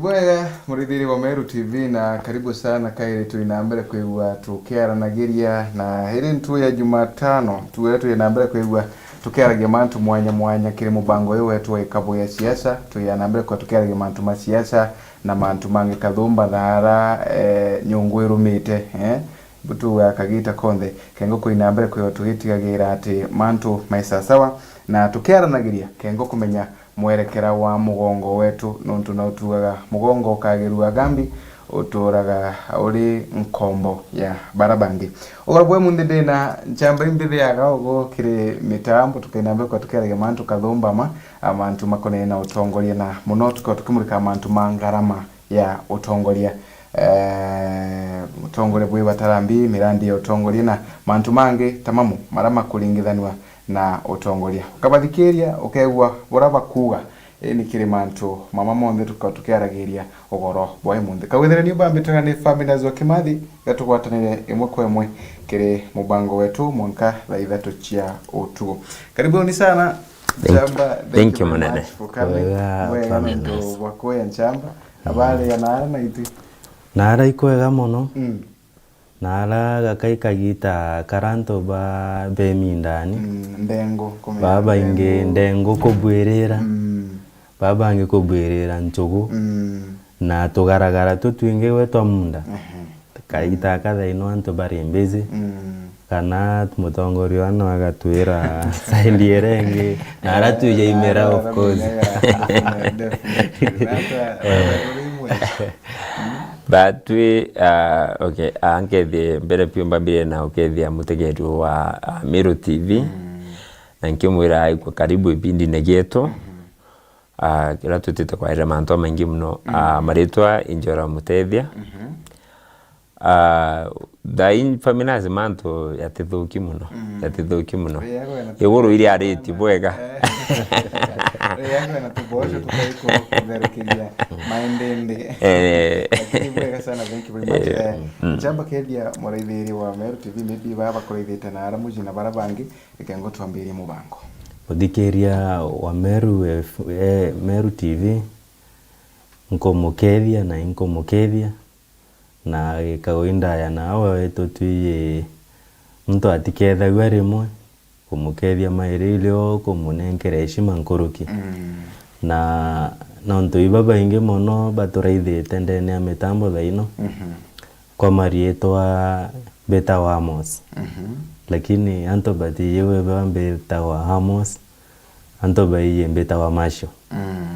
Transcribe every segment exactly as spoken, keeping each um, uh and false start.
Bwega, murithiri wa Meru T V, na karibu sana kairi. Twi na mbere kwigua tukiaranagiria, na iri ntu ya Jumatano, tuwe twi na mbere kwigua tukiaragia mantu mwanya mwanya kiri mubango uyu wetu wa Ikabu ya Siasa. Twi na mbere kwa tukiaragia mantu ma siasa na mantu mangi kathumba thaara, eh, nyungu irumite, eh, butuga kagita konthe. Kengo kwina mbere kwigua tugitigagira ati mantu mai sasawa, na tukiaranagiria kengo kumenya mwerekera wa mugongo wetu, nontu no tugaga, "Mugongo ukagirua gambi, uturaga uri nkombo ya bara bangi." Ugoro bwe munthi ndina nchamba imbithi ya gaogo kiri mitambo, tukaina mbere kwa tukiaragia mantu kathumbama, a mantu makonene na utongoria, na muno tukorwa tukimurika mantu ma ngarama ya utongoria. Eh, utongoria bwi batarambi, mirandi ya utongoria na mantu mangi ta mamu mara makuringithanua na utongoria. Ukabathikiria, ukegua bura bakuuga, ii ni kiri mantu mama monthe tuka-, tukiaragiria ugoro bwa imunthi. Kawithiranio bambitaga ni Faminas wa Kimathi, gatugwatanire imwe kwa imwe kiri mubango wetu mwanka thaa ithatu cia utuku. Karibuni sana. Thank you. Nchamba, thank you very much for coming. Wega, Wega Faminas. Nontu bwa kuya nchamba. Abari ya naara na itwi. Naara ikwega mono. Mm. Naara gakai kagita kara antu ba, be mindani. Mm, ndengu, kumenya babaingi ndengu. Ndengu kubwirira. Mm. Babangi kubwirira nchugu. Mm. Na tugaragara tu twingi gwe twa munda. Ehe. Kagita aka thaino antu bari busy. Mm. Kana mutongoria wana agatwira side iria ingi, na ara tujaimira, of course. Definitely, definitely. Na ata, ata ruri imwe. But twi, ah, okay, ah, nkethie mbere piu mbambire na ukethia mutegeri wa, ah, Meru T V. Mm. Na nkimwira aikwa karibu ibindine gietu. Mhm. Ah, kiria twitite kwarira mantu jamaingi mono. Mm. Ah, maritwa i Njora Mutethia. Mhm. Ah, thaai Faminas mantu jatithuki mono. Mm. Jatithuki mono. Ii, agwe na iguru iria ariti bwega. Eh. Ii, agwe na tuboco tukaiko kutherukithia maendende. Eh. Lakini bwega sana, thank you very much. Eh, eh, mm. Nchamba kethia muraithiri wa Meru T V, maybe baba bakuraithite na ara muji na bara bangi. Reke ngo twambirie mubango. Muthikiria wa Meru F-, eh, Meru T V, nkumukethia na inkumukethia, na gikagwi ndaya nawe wetu twiji muntu atikethagua rimwe, kumukethia mairi ilio kumunenkera heshima nkuruki. Mm. Na nontu iba baingi mono baturaithite ndene ya mitambo thaino, mhm, kwa mariitwa mbitagwa Amos. Mhm. Lakini antu batiji kwithirwa mbitagwa Amos, antu baiji mbitagwa Masho. Mm.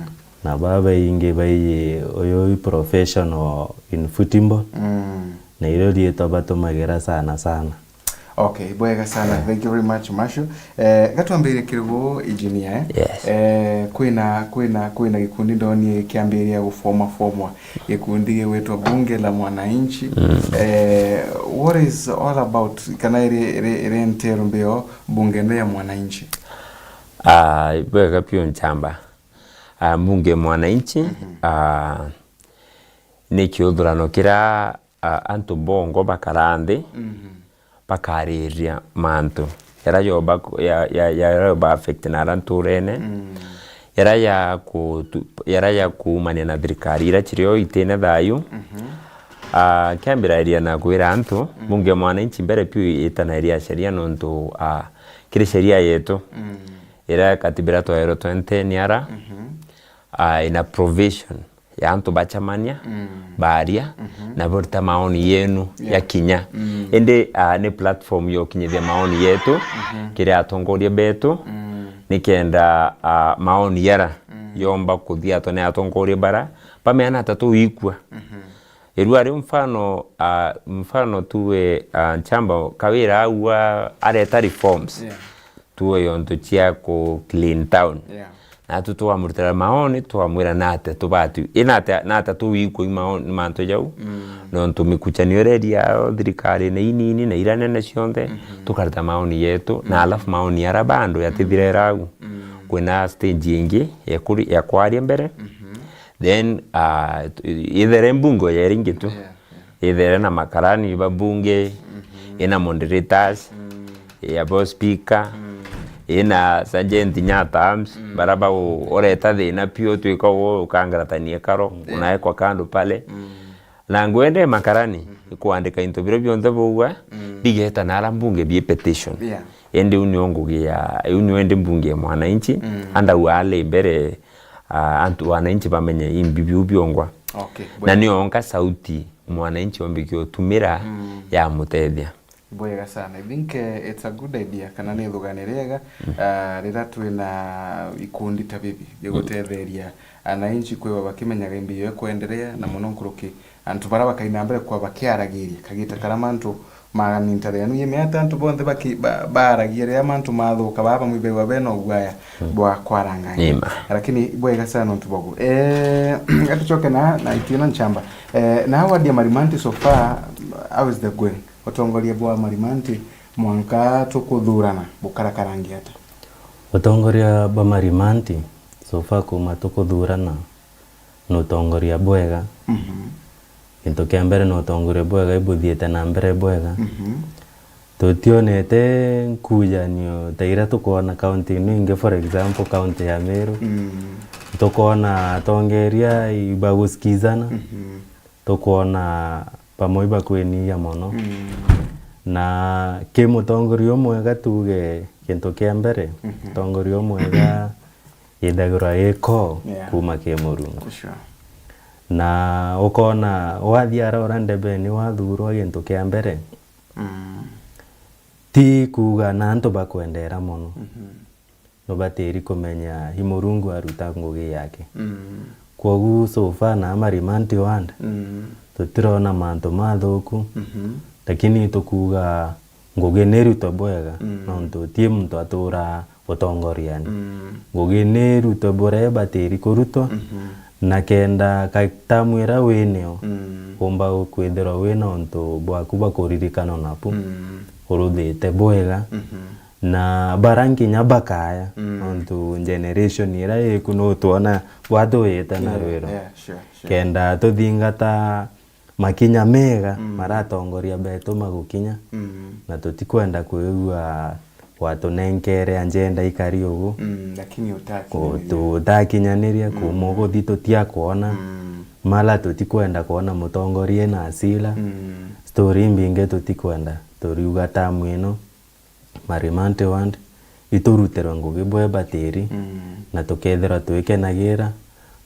Na baa baingi baiji uyu i professional in football. Mm. Na irio riitwa batumagira sana sana. Okay, bwega sana. Yeah. Thank you very much, Masho. Eh, gatwambire kirugu, engineer, eh? Yes. Eh, kwina, kwina, kwina gikundi ndoni kiambiria gufoma fomwa. Gikundi gigwitwa Bunge la Mwananchi. Mm. Eh, what is all about? Kana iri, iri, iri entail mbio Bunge ndo ya Mwananchi? Ah, bwega piu nchamba. Ah, Bunge Mwananchi, mhm, ah, ni kiuthurano kiria, ah, antu bongo bakara nthi, mhm, bakariria mantu jaria joba, ya, ya, ya, jaria joba affect na ara nturene, mm, jaria ja ku-, tu-, jaria ja kuumania na thirikari iria cirio itine thayu. Mhm. Ah, nkiambiragiria na kwira antu, mm, Bunge Mwananchi mbere piu itanagiria sheria nontu, ah, kiri sheria yetu, mm, iria katiba iria twaerwe twenty ni ara, mhm, ah, ina provision ya antu bacemania, mm, baria, mhm, na burita maoni yenu, yeah, ya kinya. Mm. Indi, ah, ni platform ya ukinyithia maoni yetu, mhm, kiri atongoria betu, mm, nikenda, ah, maoni yara, mm, yomba kuthiatwa ni atongoria bara, bamea na ata tuikua. Mhm. Irua riu mfano, ah, mfano tuwe, ah, nchamba Kawira au, ah, areta reforms. Yeah. Tuwe yontu cia ku clean town. Yeah. Natu twamurutira maoni, twamwira nate tubati, i nate, nate tuwikwa i maoni, mantu jau. Mm. Nontu mikuchanio iria iria thirikari ni inini na iria nene cionthe, mhm, tukarita maoni yetu, na, mm, alafu maoni ara bando yatithirera au. Mm. Kwina stage ingi ya kuri-, ya kwaria mbere. Mhm. Then, ah, ithere mbunge ya ringi tu. Yeah, yeah. Ithere na makarani ba bunge, mhm, ina moderators, mm, ya bo speaker, mm, ina sergeant nya terms, bara bau ureta thina piu, twika uguo, ukangaratania karo, unaekwa kando pale. Na ngwende makarani, kuandika into biria bionthe bauga, bigeta nara mbunge bi petition. Yeah. Indi u nio ngugi ya, u nio indi mbunge ya mwananchi, andau ale mbere, ah, antu wananchi bamenye imbi biu biongwa. Okay, na bwega. Nio onka sauti mwananchi ombikie utumira ya mutethia. Bwega sana. I think, eh, it's a good idea, kana ni thugani riega, ah, riria twina ikundi ta bibi bia gutetheria ananchi kwigua bakimenyaga imbi yo ikwenderea, na muno nkuruki antu bara bakaina mbere kwa bakiaragiria kagita kara mantu magani ntare yanu yeme ata antu bonthe baki-, ba-, baaragia riria mantu mathuka, baa bamwe baigua bena uguaya bwa kwarangania. Nima. Lakini bwega sana untu bogu. Eh, gatucoke na, na itwina nchamba. Eh, na wadi ya Marimanti so far, how is the going? Utongoria bwa Marimanti mwanka tukuthurana bukarakarangi ata? Utongoria bwa Marimanti so far kuma tukuthurana ni utongoria bwega. Mhm. Gintu kia mbere ni utongoria bwega, ibuthiite na mbere bwega. Mhm. Tutionete nkujanio ta iria tukwona kaunti ino ingi, for example, kaunti ya Meru. Mm. Tukwona atongeria ibagusikizana. Mhm. Tukwona bamwe ibakwiniia mono. Mm. Na ki mutongoria umwega tuge gintu kia mbere, mhm, mutongoria umwega ithagirwa i koo, yeah, kuma ki Murungu. For sure. Na ukona wathii ara ura ndebeni wathurwa, gintu kia mbere, mm, ti kuuga na antu bakwendera mono. Mhm. Nubatiri kumenya i Murungu aruta ngugi yake. Mm. Kwogu so far na Marimanti ward, mm, tutirona mantu mathuku, mhm, lakini tukuuga ngugi ni irutwe bwega, mm, nontu ti muntu aturaa utongoriani. Mm. Ngugi ni irutwe buria ibatiri kurutwa, mhm, na kenda ka-, tamu iria winio, mm, umba kwithirwa wina untu bwaku bwa kuririkanwa nabu, mm, uruthite bwega, mhm, na bara nkinya bakaya, mm, nontu generation iria iku no twona bwatuyite na, yeah, rwiro. Yeah, sure, sure. Kenda tuthingata makinya mega, mm, maratongoria betu magukinya, mm, na tutikwenda kwigua gwatunenkere agenda ikari ugu. Mm, lakini utakinyaniria. Ku-, tutakinyaniria, mm, kuma uguthi tutiakwona. Mm. Mara tutikwenda kwona mutongoria ena asira. Mm. Story imbingi tutikwenda. Turiuga tamu ino, Marimanti ward, iturutirwe ngugi bwe batiri, mm, na tukethirwa twikenagira,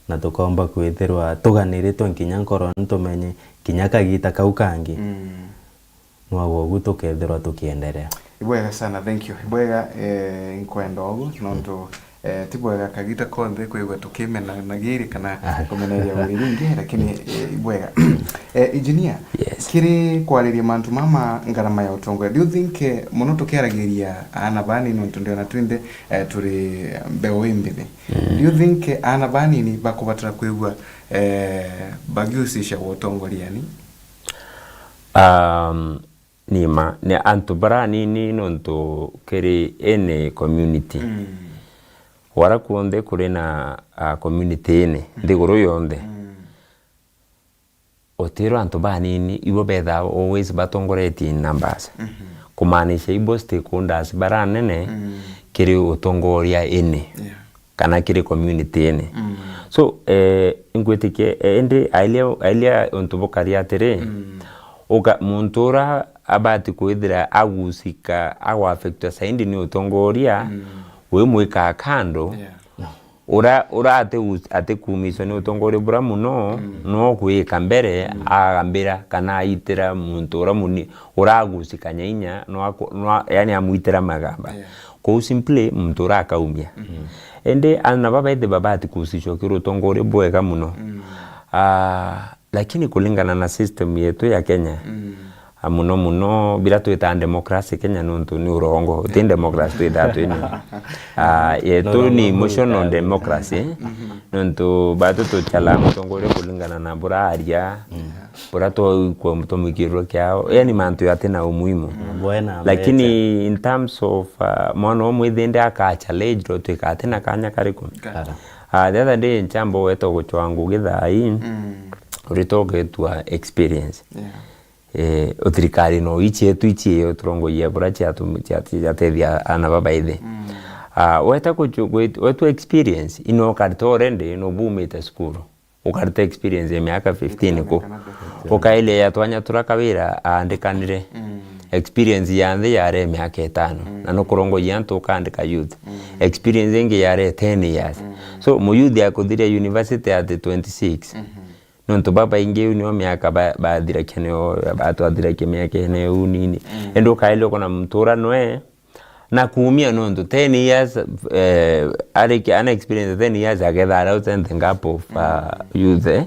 na tukomba kwithirwa tuganiritwe nkinya nkoro, nitumenye kinya kagita kau kangi, mm, nwa gwogu tukethirwa tukienderea. Ibwega sana, thank you. Ibwega, eh, nkwenda ugu, nontu Eh, ti bwega kagita konthe kwigua tukimenanagiri kana kumeneria uri ringi, lakini, eh, ibwega. Eh, engineer, yes, kiri kwariria mantu mama ngarama ya utongoria, do you think, eh, muno tukiaragiria aana banini, nontu ndiona twinthe, eh, turi mbeu imbithi, mm, do you think, eh, aana banini bakubatara kwigua, eh, bagiucisha gwa utongoriani? Um, Ni ma, ni antu bara anini nontu kiri any community. Mm. Wara kuonthe kuri na, ah, community ini, mm, nthiguru yonthe. Mm. Utirwa antu banini, ibo bethaa always batongoretie in numbers. Mhm. Kumaanisha ibo stakeholders bara anene, mm, kiri utongoria ini. Yeah. Kana kiri community ini. Mm. So, eh, ingwitikia, eh, indi ailia, ailia untu bukari atiri, mm, uka-, muntu ura abati kwithira agusika, agwaffectwa saindi ni utongoria, mm, wi mwika kando, yeah, ura, ura ati us-, atikumiswa ni utongoria bura muno, mm, no kwika mbere, mm, agambira kana aitira muntu ura muni-, uragusikanya inya, no aku-, no a-, yani amwitira magamba. Yeah. Kou simply muntu ura akaumia. Mhm. Indi aana baba ethirwa babati kuhusishwa kiri utongoria bwega muno. Mm. Ah, lakini kulingana na system yetu ya Kenya, mm, ah, muno muno bira twita democracy Kenya nontu ni urongo, ti democracy twita twini. Ah, yetu ni emotional democracy. Mhm. Nontu batu tuchala mutongoria kulingana na bura aria, mm, bura twa-, kwa tumwikirwe kiao. Yani mantu yati na umuhimu. Mm. Bwena lakini mbete. In terms of, uh, mwana umwe ithindi aka challenge ro twika ati na kanya kariku. Kata. Ah, the other day nchamba wetwa guchwa ngugi thaa ii, mm, uritwa ugetwa experience. Yeah. Eh, o thirikari no ichi yetu ichi yo turongoia bura chiatu-, chiatu-, chiatethia ana baba ithi. Mm. Ah, weta kuchu-, gwit-, wetu experience, ino ukarita already, no bumite cukuru. Ukarita experience ya miaka fifteen ku. Ukailia ya twanya tura kawira aandikanire. Experience ya nthi yari miaka itano. Na nukurongoria antu ukaandika youth. Experience ingi yari ten years. So, muyouth akuthiria university at twenty-six. Nontu babaingi iu nio miaka ba-, bathirakia nio, batwathirakia miaka ene iu nini. Indi ukailia ukona muntu ura nwe, na kuumia nontu ten years, eh, ari ki-, ana experience ten years, akethira ari out in the gap of, uh, youth, eh.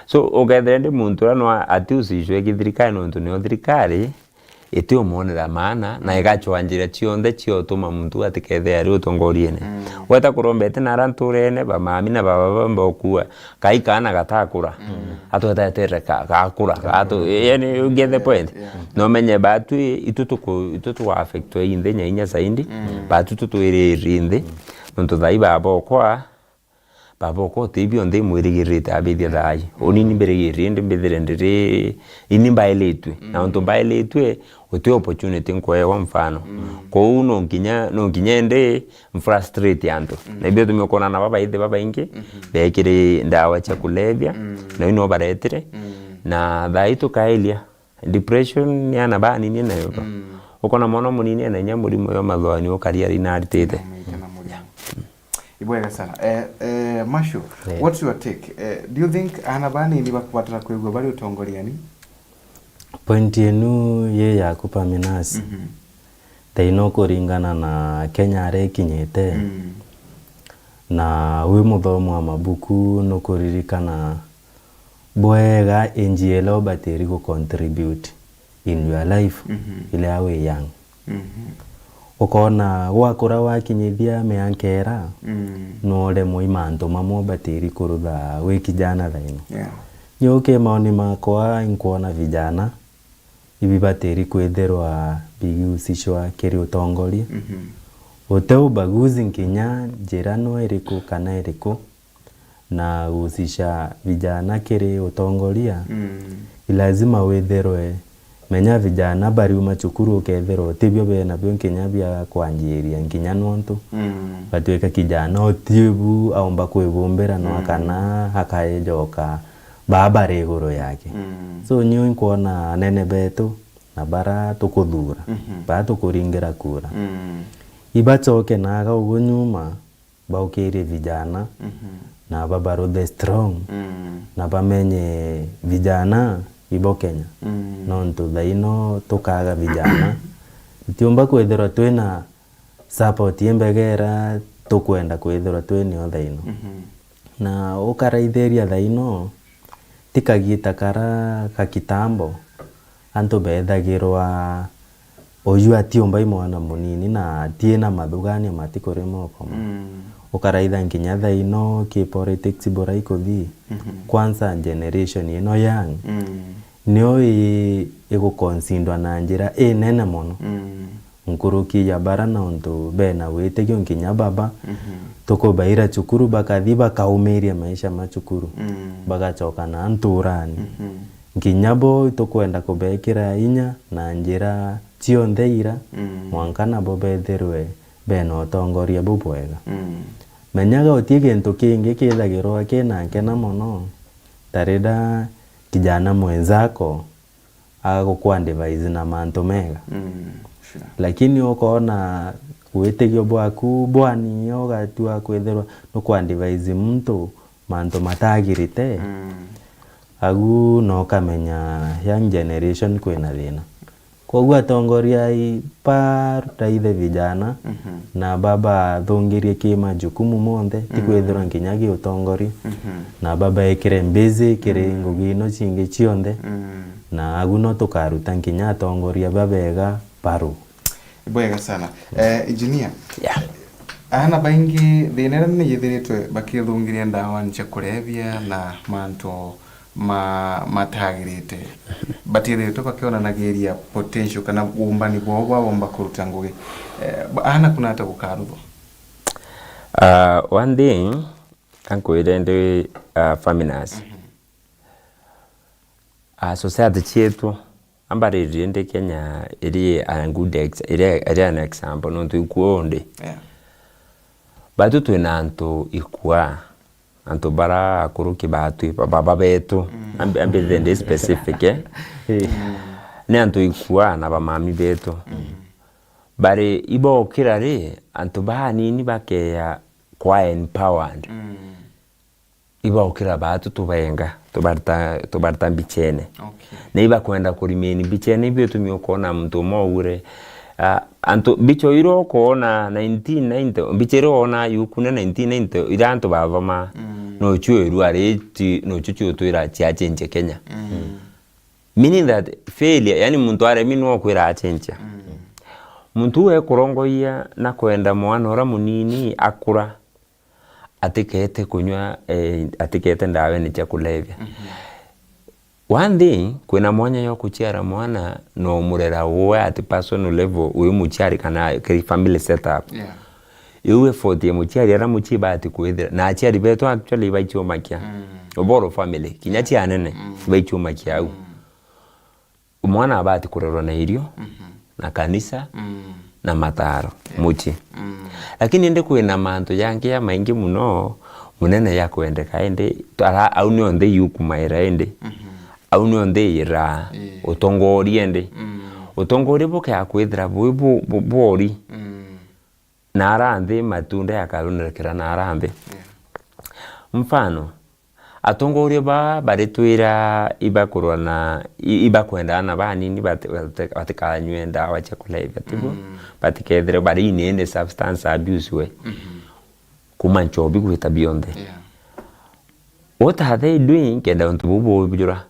So, ukethira ndi muntu ura nwa ati ucicwe ki thirikari nontu nio thirikari, iti umonera maana, na igacwa njira cionthe ciotuma muntu atikethire ari utongoriene. Weta kurombete na ara nturene, bamami na bababa mbokua, kai kaana gatakura. Atwetetere ka-, gakura, gatu-, yani, you get the point? No menye batu i-, itu tuku-, itu tuku affectwe inthi nya inya zaidi, batu tutwiriri inthi, nontu thai babokwa, Baba okwa uti bionthe imwirigirite abithia thaaji. Uni ni mbirigirire indi mbithire ndiri, ini mbailitue. Na untu mbailitue, uti opportunity nkwewa mfano. Kwou no nkinya, no nkinya indi mfrustrate antu. Na ibio tumi ukona na babaithi babaingi, bekiri ndawa cia kulevya, na ino baretire. Na thaai tukailia. Depression ni ana banini nayo ba. Ukona mwana munini ena inya murimo yo mathoani ukari ari naritite. Ibwega sana. Eh, eh, Mashu, what's your take? Eh, do you think ana banini bakubatara kwigua bari utongoriani? Point yenu ye ya kupa minasi. Thaino kuringana na Kenya aria ikinyite. Na wi muthomi wa mabuku nukuririkana bwega age iria ubatiri gu contribute in your life iria wi young. Ukona gwakura wakinyithia miaka ira, no uremwe i mantu mamwe ubatiri kurutha wi kijana thaino. Ni uke maoni makwa inkwona vijana ibibatiri kwithirwa bigihusishwa kiri utongoria. Uti ubaguzi nkinya njira no iriku kana iriku, na guhusisha vijana kiri utongoria, ni lazima withirwe, menya vijana bariuma cukuru ukethirwa utibio benabio nkinya bia kwanjiria nkinya nontu batwika kijana utibu aumba kwibumbira no kana akaejoka baa bari iguru yake. So, niu nkwona anene betu na bara tukuthura, bara tukuringira kura, ibacoke naga ugu nyuma, baukirie vijana, na babaruthe strong, na bamenye vijana ibo Kenya. Nontu thaino tukaga vijana, tutiumba kwithirwa twina support imbega ira tukwenda kwithirwa twinio thaino. Na ukaraithiria thaino, ti kagiita kara ga kitambo, antu beethagirwa uyu atiumba i mwana munini na atiina mathugania matikurima ukoma. Ukaraitha nkinya thaino ki politics bura ikuthii, kwanza generation ino young, nio i-, igukonsindwa na njira inene mono. Nkuruki ya bara nontu bena witikio nkinya baba, tukubaira cukuru bakathi bakaumiria maisha ma cukuru, bagacoka na nturani. Nkinya bo tukwenda kubekira inya na njira cionthe ira, mwanka nabo bethirwe bena utongoria bubwega. Menyaga uti gintu kingi kithagirwa kina nkena mono, ta riria kijana mwenzako agukwa advise na mantu mega. Lakini ukoona witikio bwaku bwani, ugatua kwithirwa nukwa advise muntu mantu matagirite, agu na ukamenya young generation kwina thina. Koguo atongoria i-, baraithe vijana na babathungirie ki majukumu monthe, ti kwithirwa nkinya gi utongoria, na babaikire busy kiri ngugi ino cingi cionthe, na agu no tukaruta nkinya atongoria babega baru. Bwega sana. Eh, Engineer, yeah. Aana baingi thina iria nene yithiritwe bakithungiria ndawa cia kulevya na mantu ma-, matagirite. Batithiritwe bakionanagiria potential kana uumbani bwao bwa bomba kuruta ngugi. Eh, ba-, aana kuna ata gukaruthwa? Ah, one thing, kankwire ndi, ah, Faminas. Ah, society cietu, ambariririe ndi Kenya iri a good ex-, iri, iri an example, nontu ikuo ndi. Yeah. Batu twina antu ikua, antu bara akuruki batwi, ba-, baba betu, ambi-, ambirire ndi specific, eh? Ni antu ikua na bamami betu. Bari ibokira ri, antu banini bakeya kwa empowered. Ibaukira batu tubaenga, tubarita, tubarita mbichene. Okay. Na ibakwenda kurimeni mbichene, ibio itumi ukona muntu umwe augure, ah, antu mbicha iria ukona nineteen ninety, mbicha iria wona yukune nineteen ninety, iria antu bathoma, mm, nocio irua riti, nocio ciutwira ciachenje Kenya. Mm. Meaning that failure, yani muntu aremi no kwira achenja. Mm. Muntu we kurongoia na kwenda mwana ura munini akura, atikete kunywa, eh, atikete ndawene cia kulevya. Mhm. One thing, kwina mwanya yo kuchiara mwana na umurera uwe at personal level, wi muchiari kana kiri family setup. Yeah. Iu effort ya muchiari ara muchii bati kwithira. Na achiari betu actually ibaichumakia. Mm. Uboro family, kinya, yeah, cia anene, mm, ibaichumakia au. Mm. Mwana abati kurerwa na irio, mhm, na kanisa, mm, na mataro, yeah, muchii. Mm. Lakini indi kwina mantu jangi jamaingi muno, munene ya kwendeka, indi ara-, au nionthe yukumaira indi. Mhm. Au nionthe iraa, yeah, utongoria indi. Mm. Utongoria bukea kwithira bwi bu-, bu-, bwori. Mm. Na ara nthi matunda yakarunerekera na ara nthi. Yeah. Mfano, atongoria baa baritwira ibakurwa na, i-, ibakwenda ana banini bati-, bati-, batikanywe ndawa cia kulevya, tiguo? Mm. Batikethire bari in any substance abuse we. Mhm. Kuma nchobi gwita bionthe. Yeah. What are they doing kenda untu buu bubujura?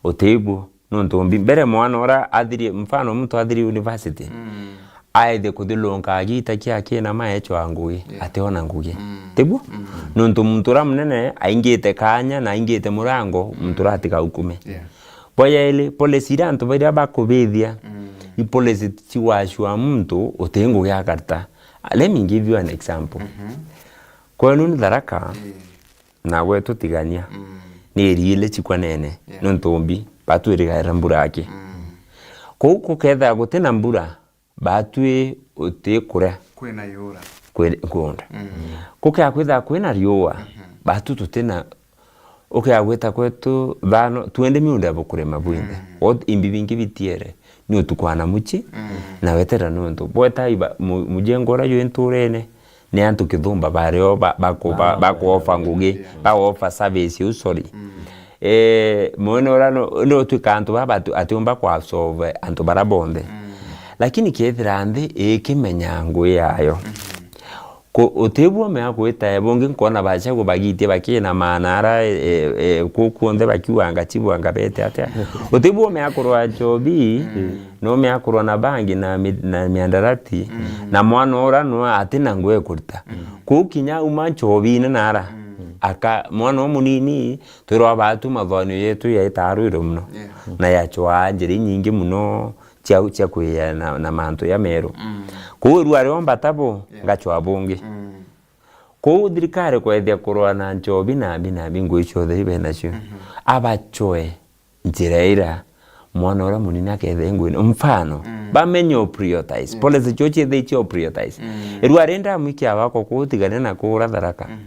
Utibu. Nontu mbi-, mbere mwana ura athirie, mfano muntu athirie university, mm, aithie kuthilunka agita kia kina maechwa ngugi, yeah, ationa ngugi. Mm. Tiguo? Mm. Nontu muntu ura munene aingite kanya na aingite murango, mm, muntu ura atiga ukume. Yeah. Bwa yairi, policy iria antu baria bakubithia, mm, i policy cigwacua muntu uti ngugi akarita. Let me give you an example. Mhm. Kwenu ni Tharaka, yeah, na gwetu Tigania, mm, ni iriile cikwanene, yeah, nontu mbi, batwirigaira mbura aki. Mm. Kuu kukethira guti na mbura, batwi uti kuria. Kwina yura. Kwi-, kunda. Mm. Kukea kwithira kwina riua, mhm, batu tuti na, ukea gwita kwetu thano, twenty miunda ya bukurima bwinthe. Mm. What imbi bingi bitiere, ni utukwana muchi, mm, na wetera nontu. Bweta iba, mu-, mujengo uria jwi nturene, ni antu kithumba bario ba-, baku-, ba-, bakuofa ngugi, yeah, bakuofa service iu, sorry. Mm. Eh, mwene uria no, no utwika antu baba ati-, atiumba kwa solve antu bara bonthe. Mm. Lakini kethira nthi ikimenya ngugi yayo. Mm. Ku-, utibu umea kwita bungi nkona bachagu bagitie bakina maana ara, eh, eh, ku-, kuonthe bakiuga ngachibu anga bete atia. Utibu umea kurwa nchobi, mm, no umea kurwa na bangi na mi-, na miandarati, mm, na mwana ura no atina ngugi kurita. Mm. Kuu kinya uma nchobine nara, mm, aka, mwana umunini, twirwa batu mathonio yetu yaitaarwirwe muno. Yeah. Na yachwaa njira inyingi muno cia, cia kwiyana na mantu ya meru. Mm. Kuu irua riomba tabo, yeah, ngachwaa bungi. Mm. Kuu thirikari kwethia kurwa na nchobi na mbi na mbi ngugi ciothe ibe nacio. Mhm. Abachoe njira ira mwana uria munini akethe nguine. Mfano, mm, bamenye o prioritize. Mm. Policy cio ciethe cio prioritize. Mm. Irua ri ndamwikia wako kuutigania na kuura Tharaka. Mhm.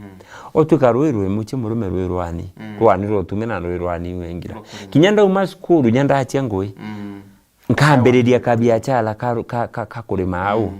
Utwika rwi rwi muchi murume rwi rwani. Mm. Rwani rwa utume na rwi rwani wengira. Rwa kurima. Kinya ndauma cukuru, nya ndachia ngugi. Mm. Nkambiriria kabiachara ka, ka, ka, ka kurima au. Mm.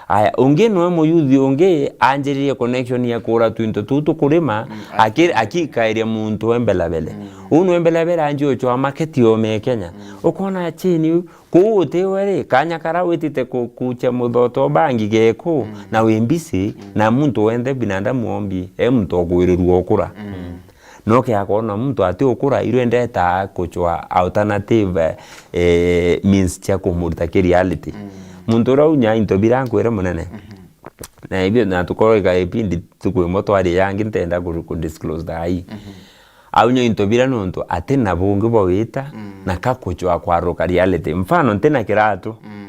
Aya, ungi nwe muyuthi ungi anjiririe connection ya kura twinto tuu tukurima, mm, aki-, akikairia muntu wembelabele. Mm. Uu nwembelabele anji uchwa market yome Kenya. Mm. Ukona chini, kuu utiwe ri, kanya kara witite ku-, kucha muthoto bangi geku, mm, na wi busy, mm, na muntu wenthe binadamu ombi, e muntu okwirirua ukura. Mm. No kea kwona muntu ati ukura, irwe ndetaa kuchwa alternative, eh, means cia kumurita ki reality. Mm. Muntu uria unya into bira nkwire munene. Mhm. Na ibio na tukorwo iga ipindi tuku imwe twari yangi ntenda ku, ku disclose thaa ii. Mhm. Aunya into bira nontu ati na bungi bwa wita, mm, na ka kuchwa kwaruka reality. Mfano, nti na kiratu. Mm.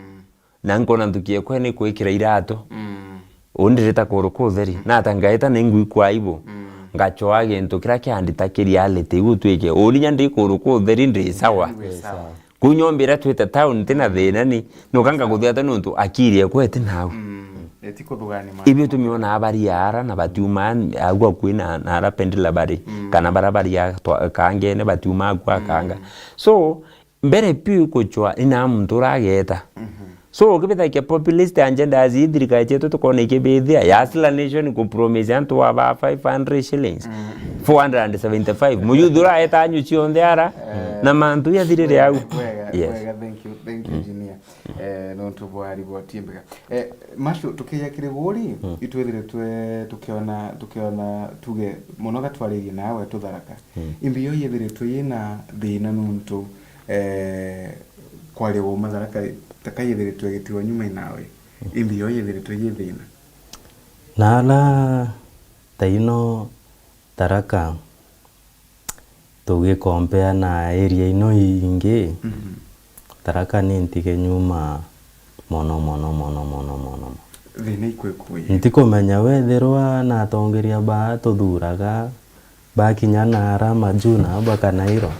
Na nkona nthuki ekwe ni kwikira iratu. Mm. Uu ndirita kuru kutheri. Mm. Nata ngaita ni ngwikwa aibu. Mm. Ngachoa gintu kiria kiandita ki reality igu twike. Uu ninya ndi kuru kutheri ndi sawa. Ndi sawa. Kuu nyomba iria twite town ntina thina ni, nuka ngaguthia ata nontu akiri ekwe iti nau. Mm. Eh, ti kuthugania ma- Ibio tumiona baria ara na batiuma agwa kwina na ara pendela bari, kana bara baria twa- Kangene batiuma agwa Kanga. So, mbere piu ikuchwa ina muntu urageta. So, ukibithakia populist agendas ii thirikari cietu tukona ikibithia, ya Hustler Nation ku promise antu aba five hundred shillings, four hundred and seventy-five. Muyuthi urageta anyu cionthe ara, na mantu yathirire au. Bwega, Yes. bwega, thank you, thank you, Engineer. Eh, nontu bwa riboti imbega. Eh, Mashu, tukiya kiri buri, itwithiritwe tukiona, tukiona tuge mono gatwaririe nawe tutharaka. Imbi yo yithiritwe yina thina nontu, eh, kwariwa uma Tharaka, taka yithiritwe igitirwa nyuma inawe. Imbi yo yithiritwe yi thina. Na ala ta ino Tharaka, tugikompea na area ino ingi, Tharaka ni ntige nyuma mono, mono, mono, mono, mono. Thina ikwikui. Ntikumenya wethirwa na atongeria baa tuthuraga, bakinya na ara majuu na bakanairwa,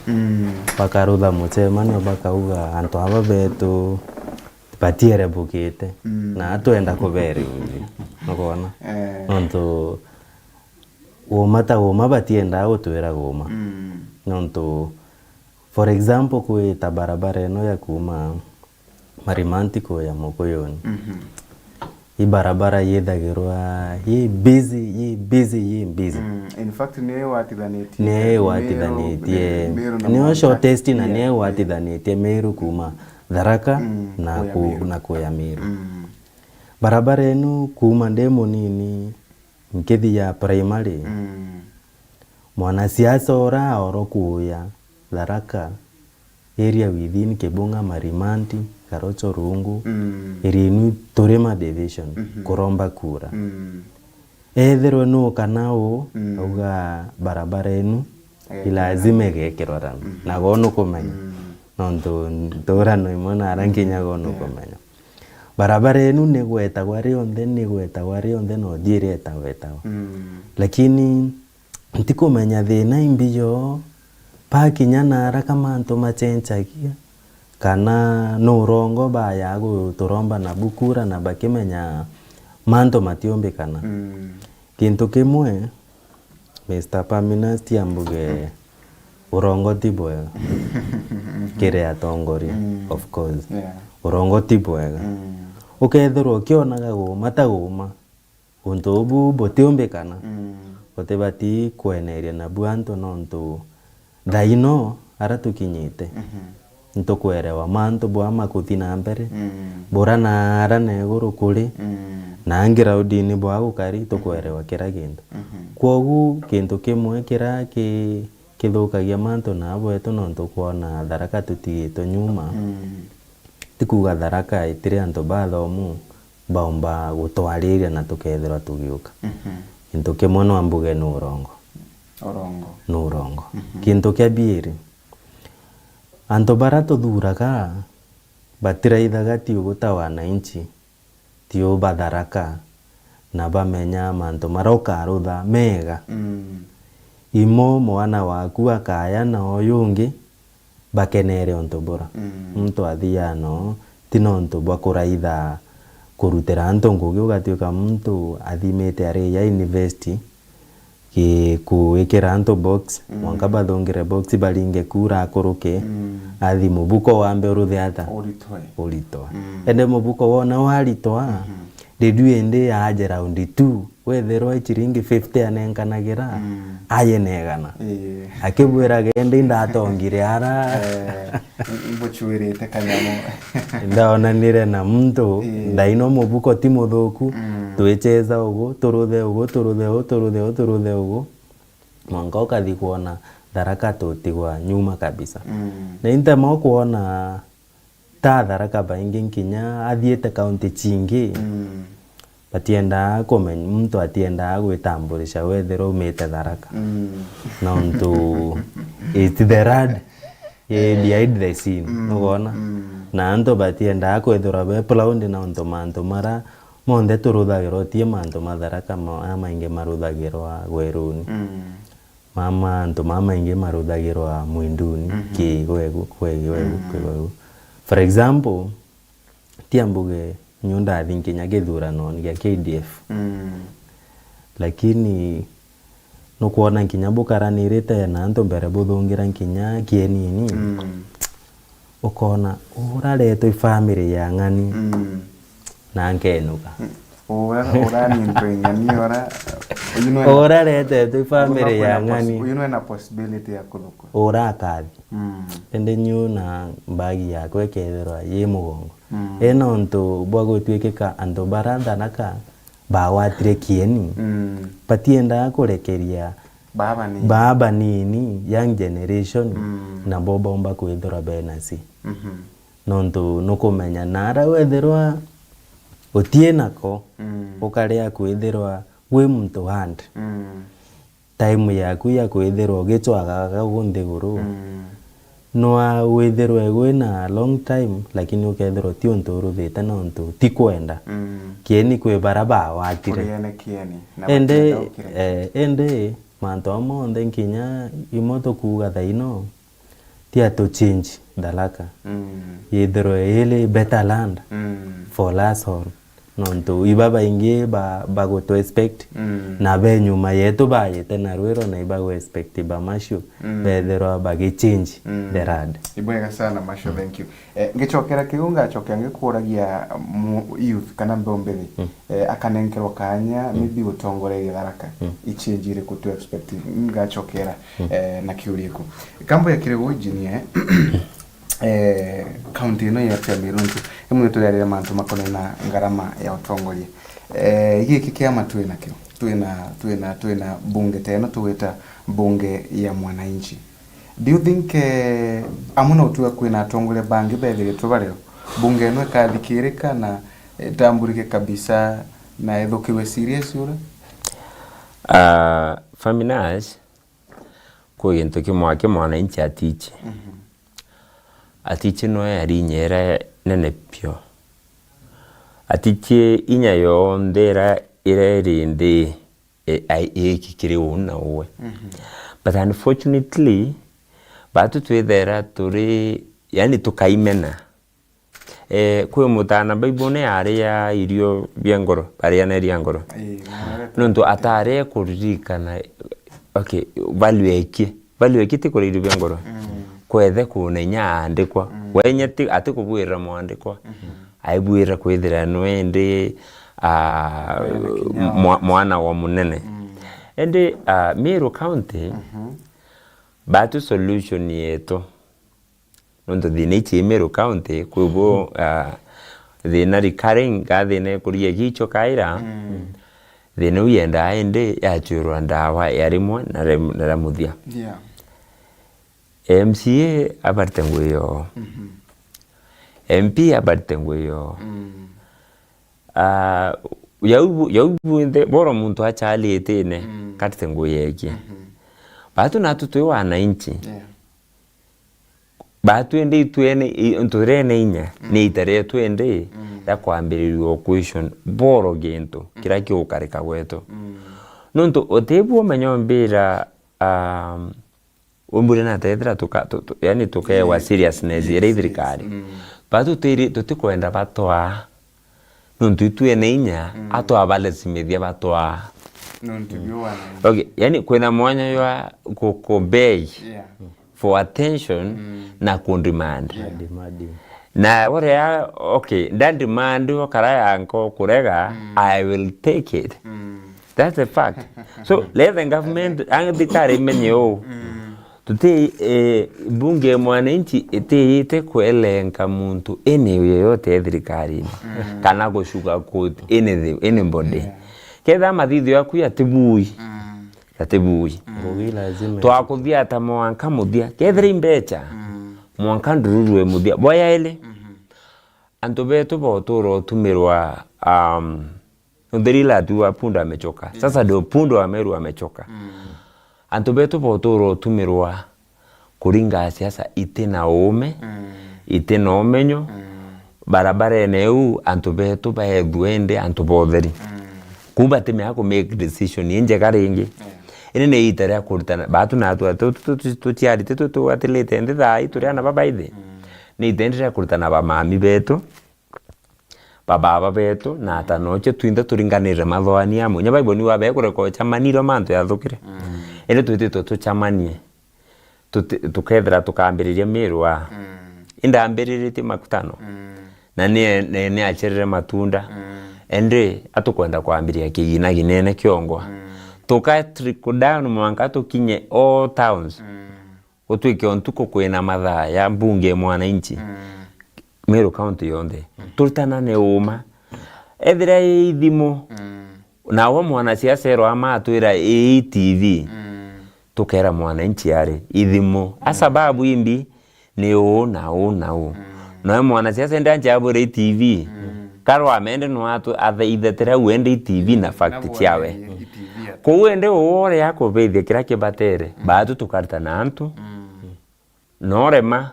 bakarutha mucemanio, bakauga, "Antu aba betu batierebukite, na twenda kubere ungi." Nukwona? Eh. Nontu uma ta uma batiendaa gutwira uma. Nontu, for example, kwita barabara ino ya kuma Marimanti kuya Mukuyuni. I barabara yithagirwa yi busy, yi busy, yi busy. Mm, in fact, niyo iwatithanitie Niyo iwatithanitie. Meru, Meru na Niyo Mwanka. Shortest na Yeah, niyo yeah. iwatithanitie Meru kuma Tharaka Mm, na kuya ku-, Meru. na kuya Meru. Mm. Barabara inu kuma ndi munini nkithia primary, Mm. mwanasiasa ura aoro kuya Tharaka, area within Kibung'a, Marimanti, Karocho, Rungu, Mm. area inu turi ma division, Mhm. kuromba kura. Mm. Ethirwe nu kana u, Mm. auga barabara inu Eh, ilazima igekirwa rami. Mhm. Nago nukumenya. Mm. Nontu nturano imwe na ara nkinya go Yeah. nukumenya. Barabara inu nigwetagwa rionthe, nigwetagwa rionthe, no thiiretagwa etagwa. Mm. Lakini ntikumenya thina imbi yo, bakinya na ara ka mantu machenchagia, kana nu urongo baya guturomba nabu kura na bakimenya mantu matiumbikana. Mm. Kintu kimwe, Mister Perminus, ti ambuge urongo ti bwega kiri atongoria, Mm. of course. Yeah. Urongo ti bwega. Mm. Ukethirwa ukionaga guuma ta guuma, untu ubu butiumbikana, Mm. utibati kweneria nabu antu, nontu thaino ara tukinyite, Mhm. ntukwerewa mantu bwa makuthi na mbere, Mm. bura na ara na iguru kuri, Mm. na ngiraudini bwa gukari, tukwerewa kira kintu. Mhm. Kwogu kintu kimwe kira ki-, kithukagia mantu na bwetu, nontu kwona Tharaka tutigitwe nyuma, Mm. ti kuuga Tharaka itiri antu bathomu, baumba gutwariria na tukethirwa tugiuka. Mhm. Gintu kimwe no mbuge ni urongo. Urongo. Ni urongo. Mhm. Gintu kia biiri, antu bara tuthuraga batiraithaga tiu guta wananchi, tiu ba Tharaka, na bamenya mantu maria ukarutha mega. Mm. Imo mwana waku akaya na uyu ungi, bakenere untu bura. Mm. Muntu athiaa no, ti nontu bwa kuraitha kurutira antu ngugi, ugatuika muntu athimite ari ya university, ki-, kuikira antu box, Mm. mwanka bathungire box, baringe kura akuruke, Mm. athi mubuko wambe uruthe ata? Uritwe. Uritwa. Mm. Ende mubuko wona waritwa, Mhm. Rediu indi aje round two, wethirwa i chiringi fifty anenkanagira, Mm. aye na igana. Ii. Akibwira, "Gendi ndatongire ara." Eh, mbuchwirite kanyamu. Ndaonanire na muntu, Ii. ndaino mubuko ti muthuku, Mm. twicheza ugu, turuthe ugu, turuthe ugu, turuthe ugu, turuthe ugu. Mwanka ukathi kwona Tharaka tutigwa nyuma kabisa. Mm. Na intema ukwona ta Tharaka baingi nkinya athiite kaunti chingi, Mm. batiendaa kumenya, muntu atiendaa gwitamburisha wethirwa umite Tharaka. Mm. Nontu it's the rad, eh, behind the scene, Mm, nugona? Mm. Na antu batiendaa kwithirwa be proud nontu mantu mara monthe turuthagirwa ti mantu ma Tharaka, ma-, mara maingi maruthagirwa gweruni. Mm. Mama, antu mamaingi maruthagirwa mwinduni, Mhm. ki gwegu, kwe gwegu, kwe Mm. gwegu. For example, tia mbuge Nyo ndathi nkinya githuranoni gia K D F. Mm. Lakini nukwona nkinya bukaranirite na antu mbere buthungira nkinya kienini. Mm. Ukona uraretwe i family ya ng'ani. Mm. Na nkenuka. Mm. Ura, ura ni ntu ing'ani, ura, uyu nwena, uraretetwe i family ya ng'ani. Uyu nwena possibility ya kuthukwa. Urakathi. Mm. Indi nyu na mbagi yakwa ikethirwa yi mugongo. Mm. Ina untu bwa gutwikika antu bara Tharaka bagwatire kieni. Mm. Batiendaa kurekeria baba nini, baba nini, young generation, mm, nabo bomba kwithirwa bena si. Mhm. Nontu nukumenya nara wethirwa utie nako, mm, ukaria kwithirwa wi muntu hand. Mm. Time yaku ya kwithirwa ugicwagaga gu nthiguru, mm, nwa withirwe gwina long time, lakini ukethirwa ti untu uruthite nontu ti kwenda. Mm. Kieni kwi bara bawatire. Kuriene kieni, na indi, batienda ukire. Eh, indi mantu aa monthe nkinya imwe tukuuga thaino, tia tu change Tharaka. Mm. Yithirwe iri better land, mm, for us all. Nontu iba baingi ba, bagutu expect, mm, na be nyuma yetu bayite na rwiro na ibagu expect ba Macio, mm, bethirwa bagi change, mm, the land. Ibwega sana, Macio, mm, thank you. Eh, ngicokera kiu, ngacokea ngikuragia mu-, youth kana mbeu mbithi, mm, eh, akanenkerwa kaanya, mm, maybe utongorerie Tharaka, mm, i change iriku tu expect? Ngacokera, mm, eh, na kiuria iku. Kambo ya kiri uu, Engineer, eh, county ino yetu ya Meru, imwe turiarire mantu makonai na ngarama ya utongoria. Eh, giki kiama twina kio, twina, twina, twina bunge teno tugwita bunge ya mwananchi. Do you think, eh, amwe no tuga kwina atongoria bangi bethiritwe bario, bunge ino ikathikirika na itamburike kabisa na ithukirwe serious ura? Ah, Faminas, kwi gintu kimwe aki mwananchi atichi. Mhm. Atichi noe ari inya ira nene pio. Atichi inya yonthe ira, ira iri nthi, i-, ai-, iiki kiri uu na uwe. Mhm. But unfortunately, batu twithera turi, yani, tukaimena. Eh, kwi mutana Bible ni aria irio bia ngoro, barianeria ngoro. Ii, nontu atari kuririkana, okay, value ekie. Value ekie ti kuria irio bia ngoro. Mm. Kwethe kuna inya aandikwa. Mm. Wenye ti, ati kubwirira mwandikwa. Mhm. Aibwirira kwithira nwe ndi, ah, mwa-, mwana wa munene. Mm. Indi, ah, Meru County, mhm, batu solution yetu. Nontu thina ici i Meru County, kwi bo, ah, thina recurring, ka thina ikuria gicho kaira, mm, thina iu yendaa indi yachwirwa ndawa ya rimwe na rim-, na ria muthia. Yeah. M C A abarite ngui yoo. Mhm. M P abarite ngui yoo. Mm. Ah, yau bu-, yau bunthe, boro muntu achalite ine, mm, karite ngui yekie. Mhm. Batu natu twi wananchi. Yeah. Batu indi itwene, i-, nturene inya, mm, ni ita rietu indi, mm, ria kwambiriria question boro gintu, mm, kiria kigukarika gwetu. Mm. Nontu utibu umenya umbira, um, umbure na tethira tuka-, tu-, tu-, yani tukewa, eh, seriousness, yes, iria, yes, thirikari. Mm. Batu tutiri-, tutikwenda batwaa. Nontu itwene inya, mm, atwaa balesimithia batwaa. Nontu, mm, biu wana. Okay, yani kwina mwanya jwa ku-, ku beg, yeah, for attention, mm, na ku demand. Yeah. Demand. Na uria, okay, nda demand okara yanko kurega, mm, I will take it. Mm. That's a fact. So, let the government, ang-, thirikari imenye uu. Mm. Tuti, eh, bunge ya mwananchi itiyite kwelenga muntu any yeyote ya thirikarine, mm, kana gu sugarcoat anything, anybody. Yeah. Kethira mathithio yaku yatibui, mm, yatibui. Mm. Ngugi lazima. Twakuthia ta mwanka muthia. Kethira i mbecha, mm, mwanka ndururue muthia. Bwa yairi, mhm, antu betu botura utumirwa, um, Utheri ila atu wa punda amechoka. Sasa ndio punda wa Meru amechoka. Mm. Antu betu botura utumirwa kuringa siasa iti na uume, mm, iti na umenyo, mm, barabarene iu antu betu baethua indi antu ba utheri. Mm. Kuu batimea ku make decision injega ringi. Yeah. Indi ni iita ria kuritana, batu na atu, tu, tu, tu, tuciarite tu, tugwatirite nthi thaa ii turi ana babaithi. Mm. Ni iita indi ria kuritana bamami betu, bababa betu na ata nocio twinthe turinganire mathoani amwe. Nya Bible niwa bekureka ucamanirwe mantu yathukire. Indi twititwe tucamanie. Tuti-, tukethira tukambiriria Miru a. Indambiriritie makutano. Na ni, ni, ni acerere matunda. Indi atukwenda kwambiria kigina ginene kiongwa. Tuka trickle down mwanka tukinye all towns. Gutwike o ntuku kwina mathaa ya mbunge ya mwananchi. Meru County yonthe. Turitanane uma. Ethira i ithimu, nawe mwanasiasa erwa ama atwira ii T V, tukera mwananchi ari ithimu. A sababu imbi ni uu na uu na uu. Nawe mwanasiasa ende anche abwire i T V, karwa amende no atwe athaithetera u ende i T V na fact ciawe. Kuu ende uu uria akubithia kiria kibatere, baatu tukaritana antu, norema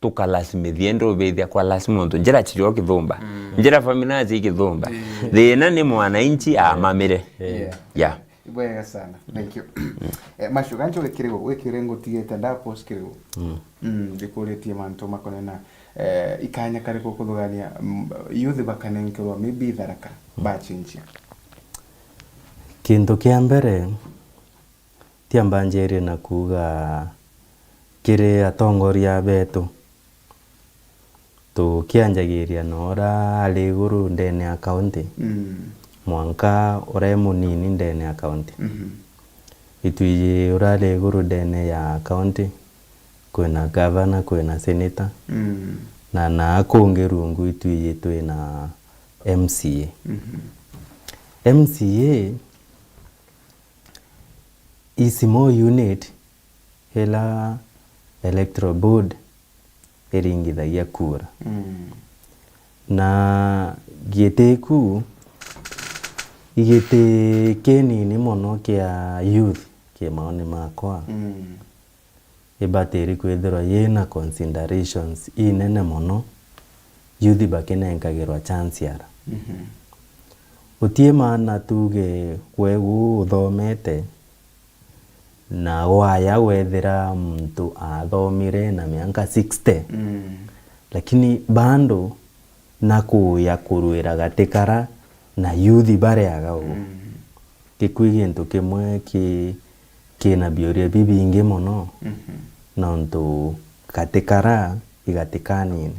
tukalasimithia ende ubithia kwa lasima untu njira chirio kithumba. Njira famina chi kithumba. Thina ni mwananchi amamire. Yeah. Yeah. Ibwega sana. Thank you. Eh, Macio, gancho gikirigo, gikire ngutigite nda pause kirigo. Mm, ndikuritie mantu makonena, eh, ikanya kariku kuthugania, mm, youth bakanenkerwa maybe Tharaka, bachinchia. Kintu kia mbere, tiambanjirie na kuuga kiri atongoria betu, tukianjagiria na ura ari iguru ndene ya county, mwanka ura e munini ndene ya county. Itwiji ura ari iguru ndene ya county, kwina governor, kwina senator, na naa kungi rungu itwiji twina M C A. M C A i small unit ila electoral board iringithagia kura. Na giti ku i giti kinini mono kia youth, ki maoni makwa. Ibatiri kwithirwa yina considerations inene mono, youth bakinenkagirwa chance ara. Uti maana tuge kwegu uthomete, na waya wethira muntu athomire na mianka sixty, lakini bado nakuya kurwira gati kara na youth bariaga uu. Gikui gintu kimwe ki, kina biuria bibingi mono, nontu gati kara i gati kanini.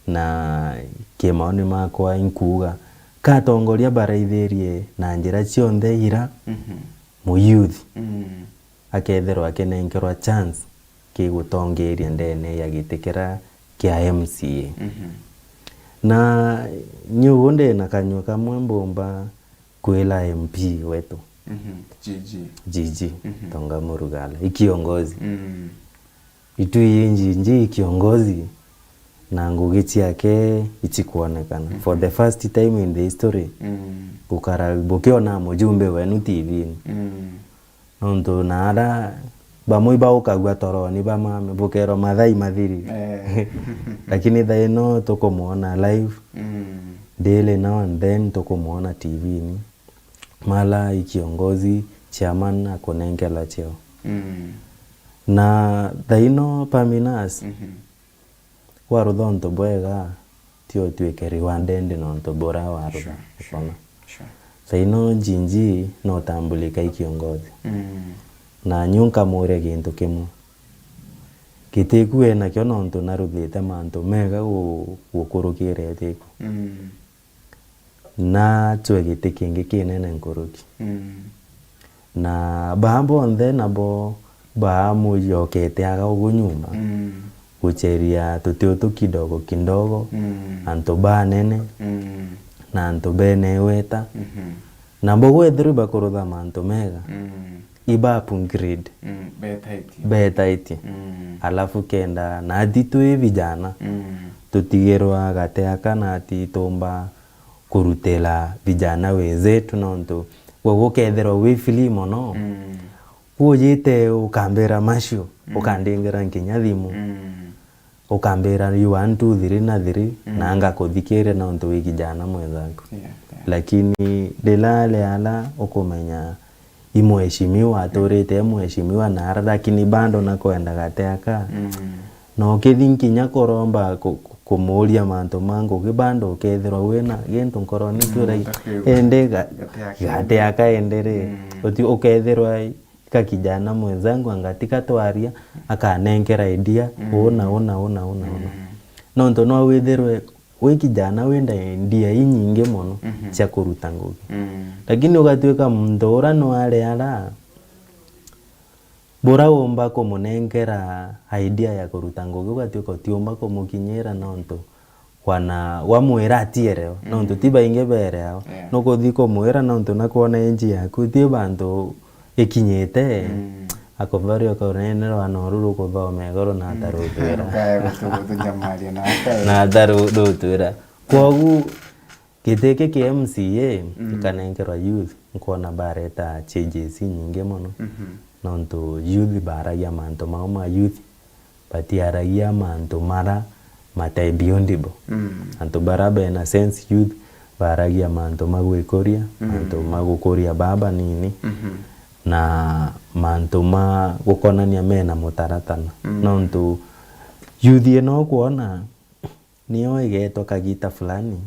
Na ki maoni makwa inkuuga, ka atongoria baraithirie na njira cionthe ira mu youth akethirwa akinenkerwa chance kigutongeria ndene ya giti kira kia M C A. Na nyugu ndina kanyua kamwe mbumba kwira M P wetu. G G. G G, Tonga Murugala, i kiongozi. Itui inji inji i kiongozi, na ngugi ciake icikwonekana. For the first time in the history, gukara bukiona mujumbe wenu T V-ini. Nontu naara bamwe ibaukagua toroni bamame, bukerwa mathaa imathirire. Eh. Lakini thaa ino tukumwona live. Mm. Daily now and then tukumwona T V-ini. Mara i kiongozi, chairman akunenkela cheo. Mm. Na thaa ino Paminas, mhm, warutha untu bwega, ti utwike rewarded na untu bura warutha. Sure, sure, ukona? Sure. Thaa ino G G no utambulika i kiongozi. Mm. Na nyu nkamuria gintu kimwe. Gitiku enakio nontu naruthite mantu mega gu-, gukurukira itiku. Mm. Na acwe giti kingi kinene nkuruki. Mm. Na baa bonthe nabo baamujokete aga ugu nyuma, mm, gucheria tutiu tu kidogo kidogo, mm, antu banene, mm, na antu bene igweta. Mhm. Nabo gwethirwa ibakurutha mantu mega, mm, iba upgrade. Mm, betaitie. Betaitie. Mm. Alafu kenda nati twi vijana, mm, tutigirwa gate aka nati tumba kurutira vijana wenzetu, nontu gwe gukethirwa wi free mono, mm, kujite ukambira macio, mm, ukandingira nkinya thimu. Mm. Ukambira, "You one, two, three na three," mm, na ngakuthikiria nontu wi kijana mwenzangu. Yeah, yeah. Lakini rila ri ala ukumenya i mheshimiwa, aturite e mheshimiwa na ara, lakini bado nakwenda gate aka. Mm. Na ukithi nkinya kuromba ku-, ku-, kumuuria mantu ma ngugi, bado ukethirwa wina gintu nkorone kiu, mm, like, indi ga-, gate aka indi ri, mm, uti-, ukethirwa ka kijana mwenzangu anga tiga twaria, akanenkera idea, mm, una, una, una, una, una. Mm. Nontu no withirwe wi kijana wina idea inyingi mono, mhm, cia kuruta ngugi. Mm. Lakini ugatuika muntu ura no ari ara, bura umba kumunenkera idea ya kuruta ngugi, ugatuika utiumba kumukinyira nontu wana wamwira atiere o, nontu, mm, ti baingi beere ao. Yeah. Nukuthi kumwira nontu nakwona age yaku ti bantu ikinyite. Mm. Akombari ukaunene rwana uru rukuthoma igoro na atarutwira. Rukae gutu-, gutunyamaria na atarutwira. Na atarutwira. Kwogu, giti giki kia M C A, mm, gikanenkerwa youth, nkwona bareta changes inyingi mono. Mhm. Nontu youth baragia mantu mao ma youth, batiaragia mantu mara mate beyondable. Mm. Antu bara bena sense youth baragia mantu ma gwikuria, mm, mantu ma gukuria baba nini, mhm, na mantu ma gukonania mena mutaratara. Mm. Nontu youth ino ukwona, nio igeetwa kagita fulani,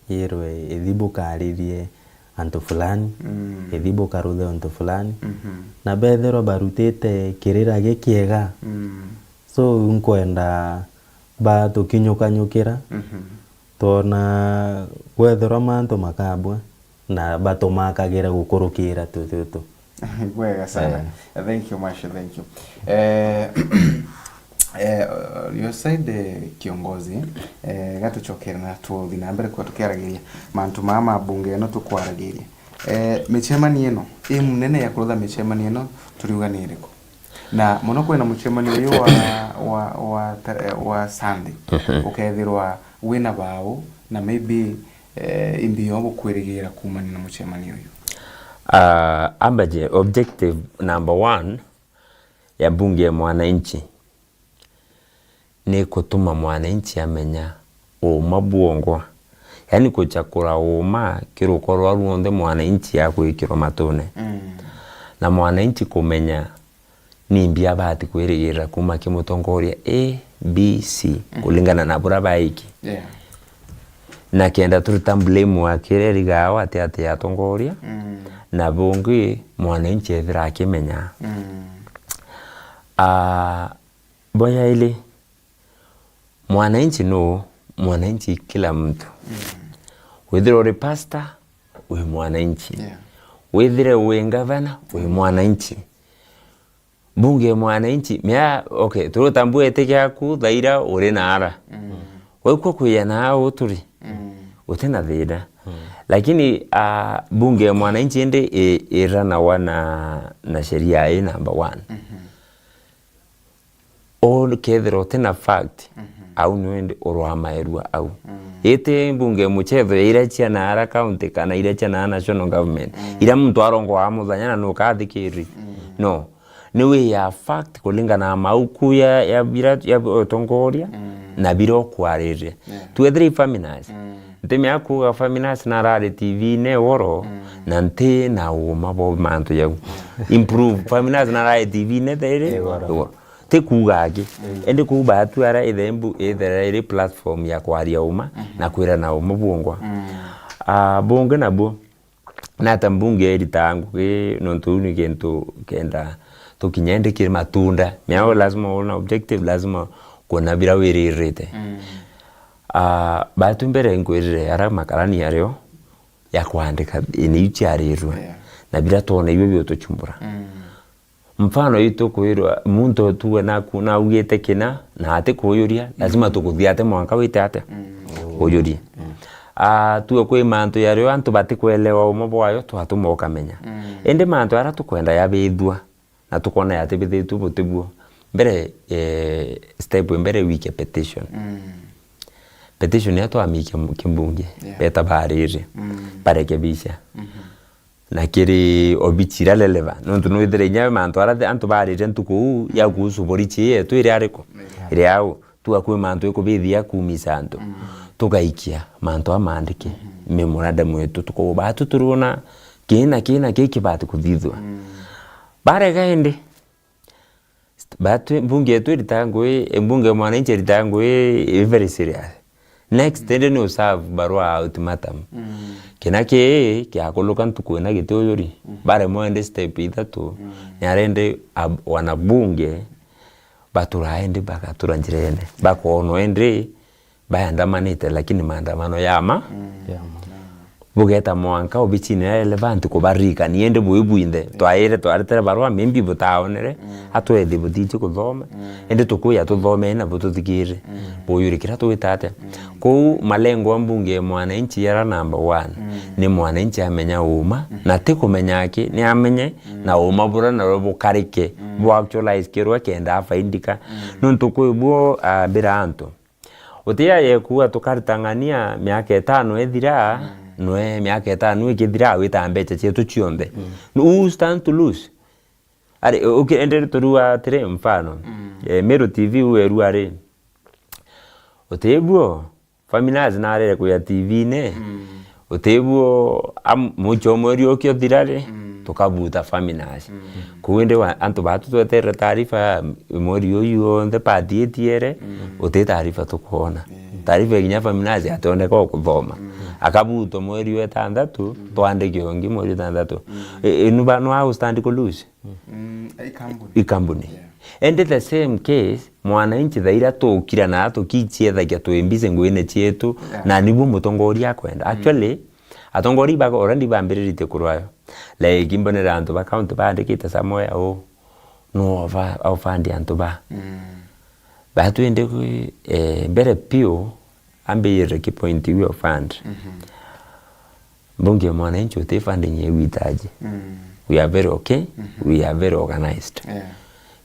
yirwe ithi bukaririe antu fulani, mm, ithi bukaruthe untu fulani, mhm, na bethirwa barutite kirira gikiega. Mm. So, nkwenda batukinyukanyukira, mhm, twona kwethirwa mantu makabua, na batumakagira gukurukira tu, tu, tu. Bwega sana. Eh. Thank you, Marshall, thank you. Eh, eh, you said, eh, kiongozi, eh, gatucokere na tuthi na mbere kwa tukiaragiria mantu maa ma bunge ino tukwaragiria. Eh, micemanio ino, i munene ya kurutha micemanio ino, turiuga ni iriku? Na mono kwina mucemanio uyu wa, wa, wa, ta-, eh, wa Sunday, mhm, ukethirwa wina bau, na maybe, eh, imbi yo bukwirigira kumania na mucemanio uyu? Ah, ambaje, objective number one ya bunge ya mwananchi ni kutuma mwananchi amenya uuma bwongwa, yaani kuchakura uuma kiri ukorwa ruonthe mwananchi agwikirwa matune. Mm. Na mwananchi kumenya nimbi abati kwirigirira kuma ki mutongoria A, B, C, mhm, kulingana na bura baiki. Yeah. Na kenda turuta blame wa kiria irigawa ati ati atongoria, mm, na bungi mwananchi ethira akimenya. Mm. Ah, bwa yairi, mwananchi nuu? Mwananchi kila mtu. Mm. Withirwa uri pastor, wi mwananchi. Yeah. Withire wi ngavana, wi mwananchi. Bunge ya mwananchi, mea, okay, turutambua iti giaku, thaira uri naara. Mm. Waikua kwija naa uturi, mm, uti na thina. Mm. Lakini, ah, bunge ya mwananchi indi i-, iranawa na, na sheria i number one. Mhm. Ukethira uti na fact, mhm, au niwe indi urwamairua au. Mm. Iti bunge muchetho ya iria cia naara county kana iria cia naara national government, mm, iria muntu arongoa muthenya na nukathikiri. Mm. No. Ni wi ya fact kulingana na mauku ya, ya bira, ya utongoria, mm, na bira ukwariria. Yeah. Twethire i Faminas. Mm. Ntimea kuuga Faminas narari T V-ine woro, mm, na nti na uuma bwa mantu jau. Improve. Faminas narari T V-ine thairi. Igoro. Igoro. Ti kuuga aki. Mm. Indi kuu batu ara ithe mbu-, ithe iri platform ya kwaria uuma, mhm, na kwirana uuma bwongwa. Mm. Ah, bungi nabuo, nata mbunge iritaga ngugi, nontu uu ni gintu kenda tukinya indi kiri matunda. Miao lazima wona objective, lazima kuona bira wiririte. Mm. Ah, batu mbere nkwirire ara makarani ario ya kwandika ini iu ciarirwe. Yeah. Na bira twona iu biotuchumbura. Mm. Mfano, itu kwirwa muntu tuwe naku-, naugite kina na ati kuyuria, lazima, mm, tukuthia ate mwanka wite ate? Mm. Uyurie. Mm. Ah, tuwe kwi mantu yario antu batikwelewa umo bwayo, twatuma ukamenya. Mm. Indi mantu aria tukwenda yabithua, na tukona yatibithitue butibuo. Mbere, eh, step mbere wikie petition. Mm. Petition ya twamikia mu-, kimbunge, yeah, beta bariri, mm, barekebisha. Mhm. Na kiri obichi iria relevant. Nontu nwithire inya mantu aria the-, antu baarire ntuku uu ya kuhusu borichi yetu iri ariku? Yeah. Iri au. Tuga kwi mantu ikubithia kuumisa antu. Mm. Tugaikia mantu amaandike, mhm, memorandum yetu, tukauga, "Batu turona kii na kii na kii kibati kuthithua." Mm. Barega indi, But mbunge yetu iritaga ngugi, mbunge ya mwananchi iritaga ngugi i very serious. Next, indi ni userve barua ya ultimatum. Mm. Kina kii kiakuluka ntuku ina giti uyuri. Mm. Baremwa indi step ithatu. Mm. Ni aria indi ab-, wanabunge batura indi bagatura njirene. Bakoonwa indi bayandamanite, lakini maandamano ya ma. Mm. Ya ma. Bugeta mwanka obicine ya relevant kubaririkania, indi bui bwinthe. Twaire, twaretere barua, maybe butaonere, atwethi butiji kuthoma, indi tukuya tuthomee na bututhikirire. Buyuri kira tugwita atia? Kou malengo a mbunge ya mwananchi yara number one, ni mwananchi amenya uma, na ti kumenya aki, ni amenye na uma bura nario bukarike, bu actualize kirwa kenda afaidika. Nontu kwi buo, ah, mbira antu. Uti ya yekua tukaritang'ania miaka itano ithira, nwe miaka itano ikithira wita mbecha cietu cionthe. Who stand to lose? Ari, uki-, ende turua atiri mfano. Eh, Meru T V uerua ri. Uti buo, Faminas narere kuya T V-ine. Uti buo, am-, mucho mweri ukiothira ri, tukabuta Faminas. Kuu indi wa-, antu batu tweterere taarifa mweri uyu onthe part itiere, uti taarifa tukwona. Taarifa ikinya Faminas atoneka ukuthoma. Akabutwa mweri wa itandatu, twandike ungi mweri wa itandatu. I-, inu ba-, no au stand ku lose? Mm, i kambuni. I kambuni. Yeah. Indi the same case, mwananchi thaira tukira na tukichiethagia twi busy nguine cietu, na nibu mutongoria akwenda. Actually, atongoria ba already bambiriritie kurwayo. Like, imbonera antu ba county baandikite somewhere, "Oh, no, ova-, ofandi antu ba." Batu indi kwi, eh, mbere piu, ambirire ki point iu ya fund. Mbunge ya mwananchi uti funding ya uhitaji. We are very okay. We are very organized. Yeah.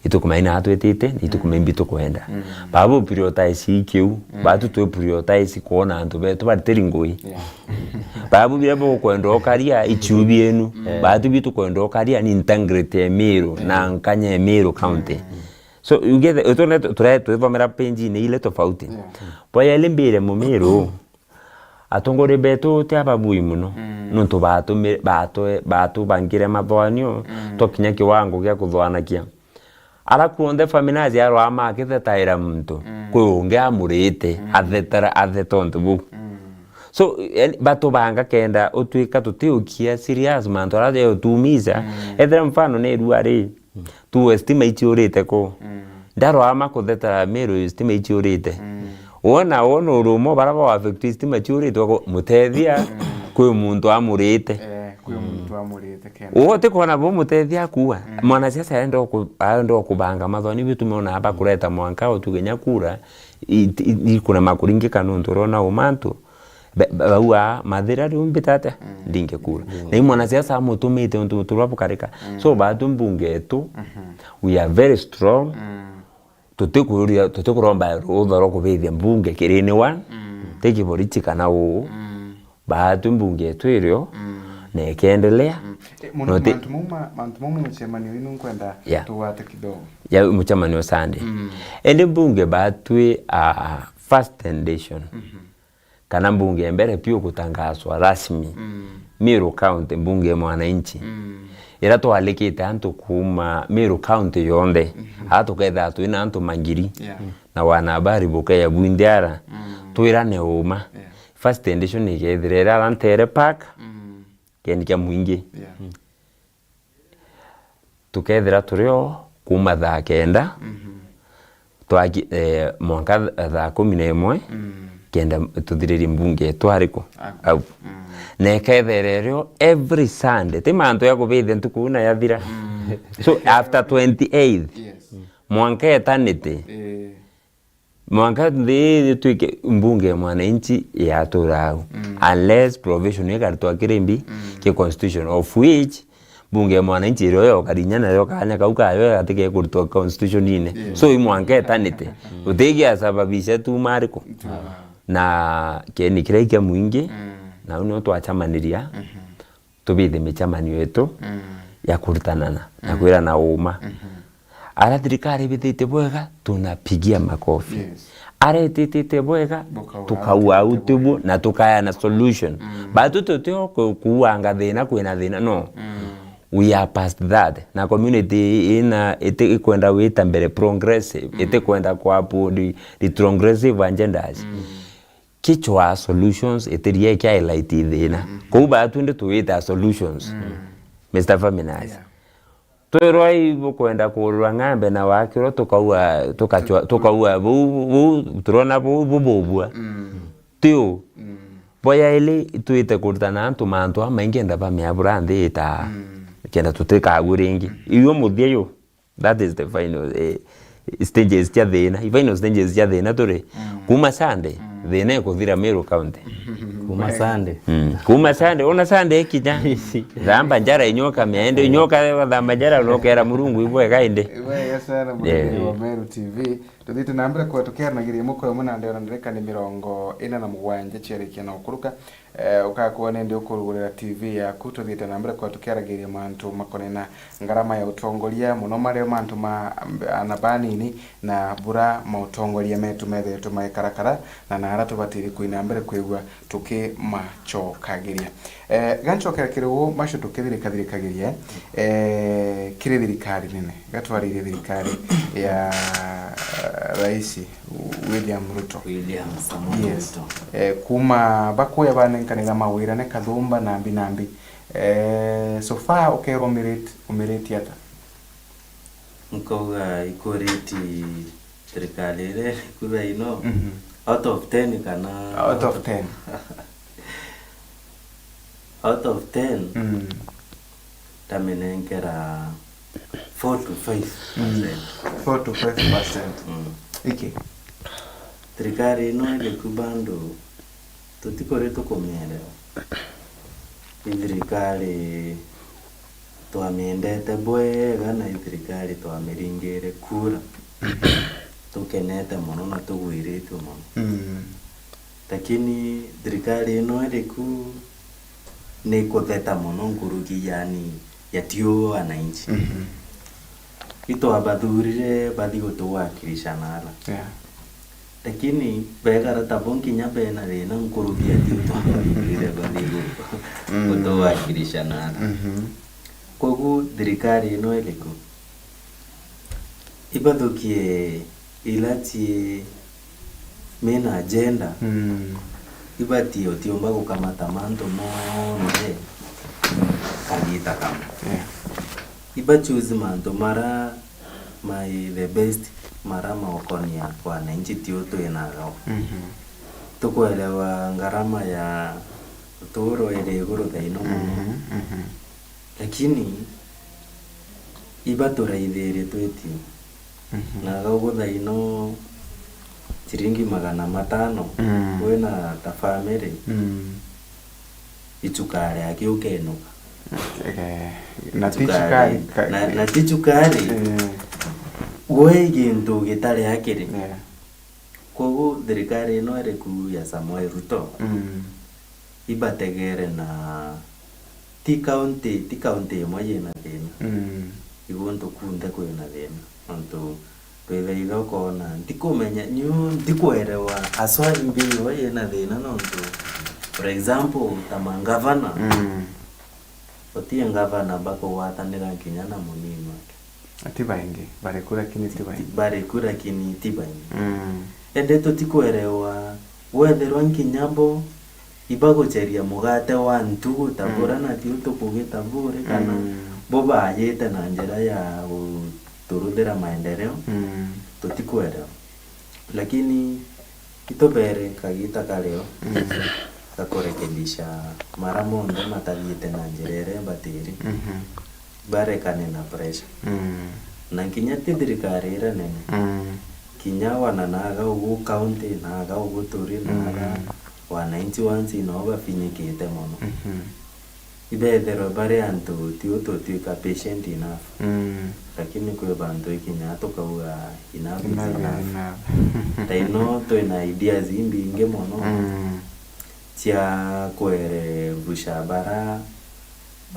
Ituku maina atwitite, ni ituku maybe tukwenda. Babu prioritize ikiu, batu twi prioritize kuona antu betu baritiri ngui. Yeah. Babu biria bukwenda ukaria, ichiu bienu. Batu bitu kwenda ukaria, ni integrity ya Meru, na nkanya ya Meru County. So, ugethe, utone tu-, ture-, twithomera page-ini ile tofauti. Yeah. Boya ile mbire Mumiru, atongoria betu ti ababui muno, nontu batumi-, batwe-, batubangire mathoanio, twakinya kiwango gia kuthoanakia. Ara kuonthe Faminas arwa ama akithetaira muntu, kwi ungi amurite, athetera, atheta untu buu. So, yani, batubanga kenda utwika tutiukia serious mantu ara jautumiza. Ethira mfano ni irua ri, tu stima ichiurite ku. Ndarwa ama kuthetera Meru stima ichiurite. Wona, wona urumo bara ba affect stima chiurite, wako mutethia, kwi muntu amurite. Eh, kwi muntu amurite kenda. Ugo ti kwona bo mutethia akua. Mwanasiasa aenda ku-, aenda kubanga mathoni biu tumeona aba kureta mwanka utuge nya kura, i-, i-, ikuna makuringika nontu urona umantu. Ba-, ba-, bauga, "Mathira riu mbita atia? Ndingikura." Na i mwanasiasa amutumite untu turwa bukarika. So, batu mbunge yetu, we are very strong. Tutikuria, tutikuromba rutha rwa kubithia mbunge kiri ni one. Ti kiborichi kana uu. Batu mbunge yetu irio, na ikendelea. Eh, muno. Noti- mantu mau ma-, mantu mau ma mucemanio inu nkwenda, yeah, tugwate kidogo. Ya mucemanio Sunday. Indi mbunge batwi, ah, first edition. Kana mbunge ya mbere piu gutangaswa rasmi, Meru County, mbunge ya mwananchi, ira twalikite antu kuuma Meru County yonthe, aa tukethira twina antu mangiri, yeah, na wanahabari bukeya bwinthe ara, twirane uuma. Yeah. First edition ikethira ira ara Ntere Park, keni kia mwingi. Yeah. Tukethira turi o kuuma thaa kenda, twaki-, eh, mwanka th-, thaa kumi na imwe, kenda tuthiririe mbunge twari ku? Au. Na ikethira irio every Sunday, ti mantu ya kubithia ntuku na yathira. So, after twenty-eighth, yes, mwanka eternity, eh, mwanka nthi itwike mbunge ya mwananchi yatura au. Unless provision ikaritwa kiri mbi, ki constitution, of which mbunge ya mwananchi irio yokarinya nayo kanya kau kayo gatike kurutwa constitution-ini. Yeah. So, i mwanka eternity. Utigiasababisha tu mariku. Na keni kiria kia mwingi, na u nio twacamaniria. Tubithe micemanio yetu ya kurutanana na kwirana uuma. Ara thirikari ibithitie bwega, tunapigia makofi. Yes. Ara ititite bwega, tukauga uti bu na tukayana solution. Batu tutio ku-, kuuanga thina kwina thina, no. We are past that. Na community ina iti ikwenda wita mbere progressive, iti kwenda kwa uphold retrogressive agendas. Kichwa solutions itiria kia highlight thina. Kou ba twende tuwita solutions. Mister Faminas. Yeah. Twirwa ibukwenda kurura ng'ambe na wakirwa tukaua, tukachwa, tukaua buu, buu, turona buu, bububua. Tiu. Boya ili twite kurutana antu mantu amaingi enda bamea bura nthi itaa. Kenda tutikagwe ringi. Iyo muthia yu. That is the final, eh, stages cia thina. I final stages cia thina turi. Kuma Sunday, thina ikuthira Meru County. Kuma Sunday. Mm. Kuma Sunday, ona Sunday ikinya. Thamba njara inyoka miende, inyoka thamba njara nokera Murungu ibwega indi. Ibwega sana, yeah, muthikiri wa Meru T V. Tuthiite na mbere kwa tukiaranagiria mukoyo muna ndeo na ndireka ni mirongo ina na mugwanja ciarikia na ukuruka. Eh, ukakwona indi ukurugurira T V yaku, tuthiite na mbere kwa tukiaragiria mantu makonena ngarama ya utongoria, muno mario mantu ma ana banini na bura mautongoria metu methiritwe maikarakara, na nara tubatiri kwina mbere kwigua tukimacokagiria. Eh, ganchokera kiri uu, macio tukithirikathirikagiria, eh, kiri thirikari nene, gatwaririe thirikari ya Rais William Ruto. William Samoei Ruto. Yes. Eh, kuma bakuya banenkanira mawira ne kathumba nambi nambi. Eh, so far ukerwa umiriti, umiriti ata? Nkauga ikuriti thirikari iria iku thaa ino, mhm, out of ten kana out of ten. Out of ten, mm, ndaminenkera four to five percent. Mm. Four to five percent. Mm. Iki? Thirikari ino iriku bado tutikuri tukumierewa. Ni thirikari twamiendete bwega na i thirikari twamiringire kura. Tukenete mono na tugwiritue mono. Mm. Lakini thirikari ino iriku ni kutheta mono nkuruki, yani, ya tiu wananchi. Mhm. Itwabathurire bathi gutuwakilisha nara. Yeah. Lakini begara tabo nkinya bena thina nkuruki ya tiu twabathurire bathi gu-, mm, gutuwakilisha nara. Mhm. Koguo thirikari ino iriku? Ibathukie ila ci mena agenda, mm, ibatie utiumba gukamata mantu monthe kagita kamwe. Yeah. Iba choose mantu mara mai the best, mara maukonia wananchi tiu twinagao. Mhm. Tukwelewa ngarama ya uturo iri iguru thaino mono. Mhm, mhm. Lakini iba turaithirie twitie. Mhm. Na gaugu thaino ciringi magana matano, mm, wina ta family, mm, icukari aki ukenuka. Eh, na ti cukari, cukari, ka-, na, na ti cukari, eh, gwe gintu gitari akiri. Yeah. Koguo thirikari ino iriku ya Samoei Ruto, mm, ibategere na ti county, ti county imwe yina thina. Mm. I guntu kunthe kwina thina. Nontu twithaitha ukoona, ntikumenya, niu ntikwerewa aswa imbi yo yina thina nontu, for example, ta mangavana, mm, utie ngavana bakugwatanira nkinya na munini wake. Ti baingi, bariku lakini ti baingi. Ti, bariku lakini ti baingi. Mm. Ende tutikwerewa, wethirwa nkinya bo ibagucheria mugate wa ntugu ta, mm, bura na thiu tukugita buri, kana, mm, bo bayite na njira ya guturuthira maendeleo, mm, tutikwerewa. Lakini itubere kagita kario, mm, ga kurekebisha mara monthe matathiite na njira iria ibatiri. Mhm. Barekane na pressure. Mm. Na nkinya ti thirikari iria nene. Mm. Kinya wana naga ugu county, naga ugu turi, naga, mm, wananchi wansi nao bafinyikite mono. Mhm. Ibethirwe bari antu tiu tutwika patient enough. Mm. Lakini kwi bantu ikinya tukauga, "Enough is enough, enough." Enough is enough. Thaino twina ideas imbingi mono, mm, cia kwerevusha bara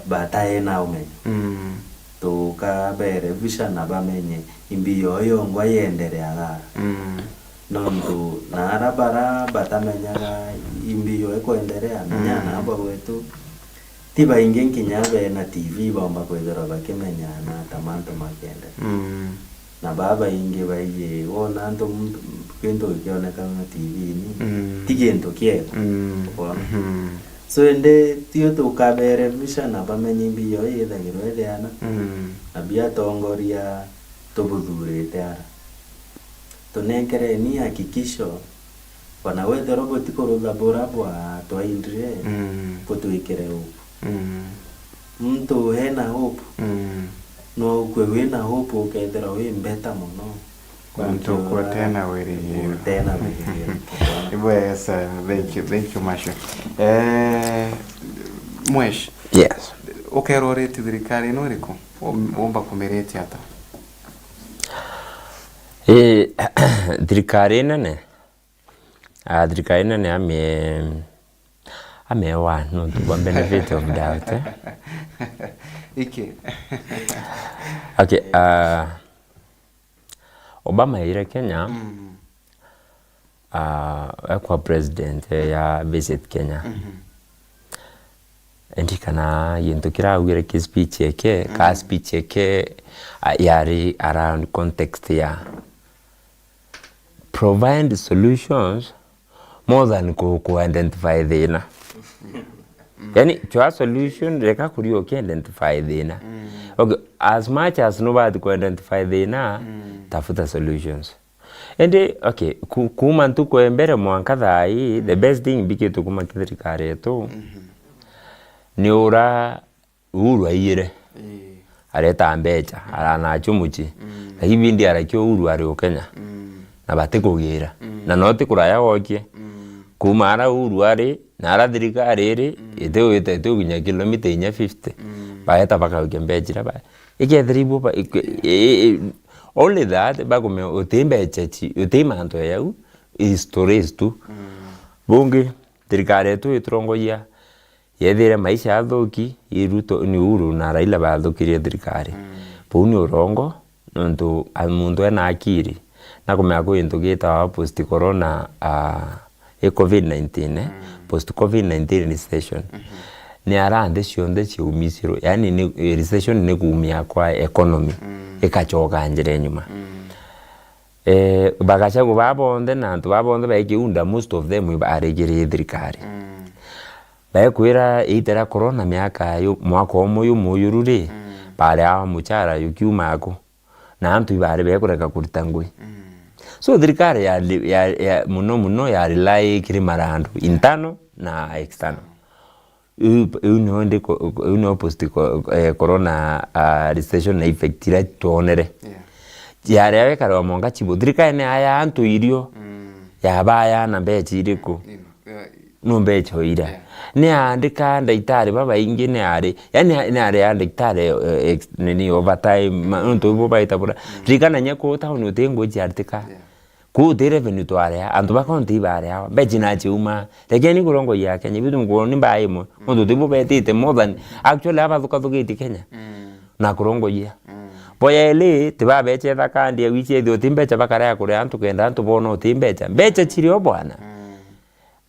batae na umenyo. Mm. Tukabere vusha na bamenye imbi yoo yongwa yendereaga ara. Mm. Nontu na ara bara batamenyaga imbi yoo ikwenderea, menya, mm, nabo gwetu Ibaingi nkinya bena T V baumba kwithirwa bakimenya na ata mantu makendeka. Mm. Na babaingi baiji, wona antu muntu, kintu gikioneka na T V-ini, mm, ti kintu kiega. Mm. Ukwona? Mhm. So, indi tio tukabere visa na bamenye mbio ithagirwa ithiana, mm, na biatongoria tubuthurite ara. Tunenkereni hakikisho, ona wethirwa butikurutha bura bwa twaindire, mm, butwikire hope. Mm. Muntu ena hope, mm, no ukue wina hope, ukethirwa wi mbeta mono. Muntu ukue utena wirigiro. Utena wirigiro. Ibwega sana, thank you, thank you, Masho. Eh, Mwesh. Yes. Ukerwa uriti thirikari ino iriku? Um-, umba kumiriti ata? Ii, thirikari inene, ah, thirikari inene amie-, amewa nontu bwa benefit of doubt, eh? Iki. Okay, ah, Obama aire Kenya, mm, ah, ekwa president ya visit Kenya. Mhm. Indi kana gintu kiraugire ki speech yake, ka, mm, speech yake, ah, yari around context ya provide solutions more than ku, ku identify thina. Yani, chwa solution, reka kuria uki identify thina. Mm. Okay, as much as nubati ku identify thina, mm, tafuta solutions. Indi, okay, ku-, kuuma ntuku ya mbere mwanka thaa ii, the, mm, best thing mbikitwe kuuma ki thirikari yetu, mhm, ni ura Uhuru aiyire. Ii. Areta mbecha, mm, aranachu muchi. Mm. Lakini bindi arakia Uhuru ari u Kenya. Mm. Na batikugira. Mm. Na no ti kuraya wokie. Mm. Kuuma ara Uhuru ari, na ara thirikari iri, mm, iti wita, iti ukinya kilomita inya fifty. Mm. Baeta bakaukia mbecha iria ba-, ikethira ibo ba-, ike-, yeah, i-, i-, only that, bakume uti mbecha chi, uti mantu ya yau, is stories tu. Mm. Bungi, thirikari yetu iturongoria, yethire maisha athuki, i Ruto, ni Uhuru na Raila bathukirie thirikari. Mm. Buu ni urongo, nontu a-, muntu ena akiri, na kumenya kwi gintu gitawa post corona, ah, i covid nineteen, eh? Mm. Post covid nineteen recession. Mhm. Ni ara nthi cionthe ciaumisirwe, yani ni, eh, recession ni kuumia kwa economy, mm, ikachoka njira nyuma. Mm. Eh, Bagachagua baa bonthe na antu baa bonthe baikiunda, most of them ibarigiri thirikari. Mm. Baekwira iita ria corona miaka yu-, mwaka umwe jumwe juru ri, mm, bari awa muchara jukiuma aku, na antu ibari bekureka kurita ngui. Mm. So thirikari ya, ya, ya, muno muno ya rely kiri marandu, internal na external. Iu, iu nio ndi ko-, iu nio post ko-, eh, corona, ah, recession na effect iria twonere. Yeah. Yari ya wekara wa mwanka chibo. Thirikari ni aya antu irio, mm, yabaya na mbecha iriku? Ino, yeah. No mbecha o iria. Yeah. Ni aandika ndagitari babaingi, ni ari, yani ni ari ya ndagitari, eh, ex-, nini, overtime, ma-, nontu ibo baita bura. Mm. Ririkana nya kuu town uti ngui ciaritika. Yeah. Kuu uti revenue twaria, antu ba county ibaria, mbecha nachiuma. Rekeni kurongoia Akenya, bitu mkuoni mbaa imwe. Mm. Nontu tibo betite more than, actually, abathukathukitie Kenya. Mm. Na kurongoia. Mm. Boya eli, tibabechetha kandi ya wichi ethi uti mbecha bakarea kuria antu kenda antu bona uti mbecha. Mbecha chirio bwana. Mm.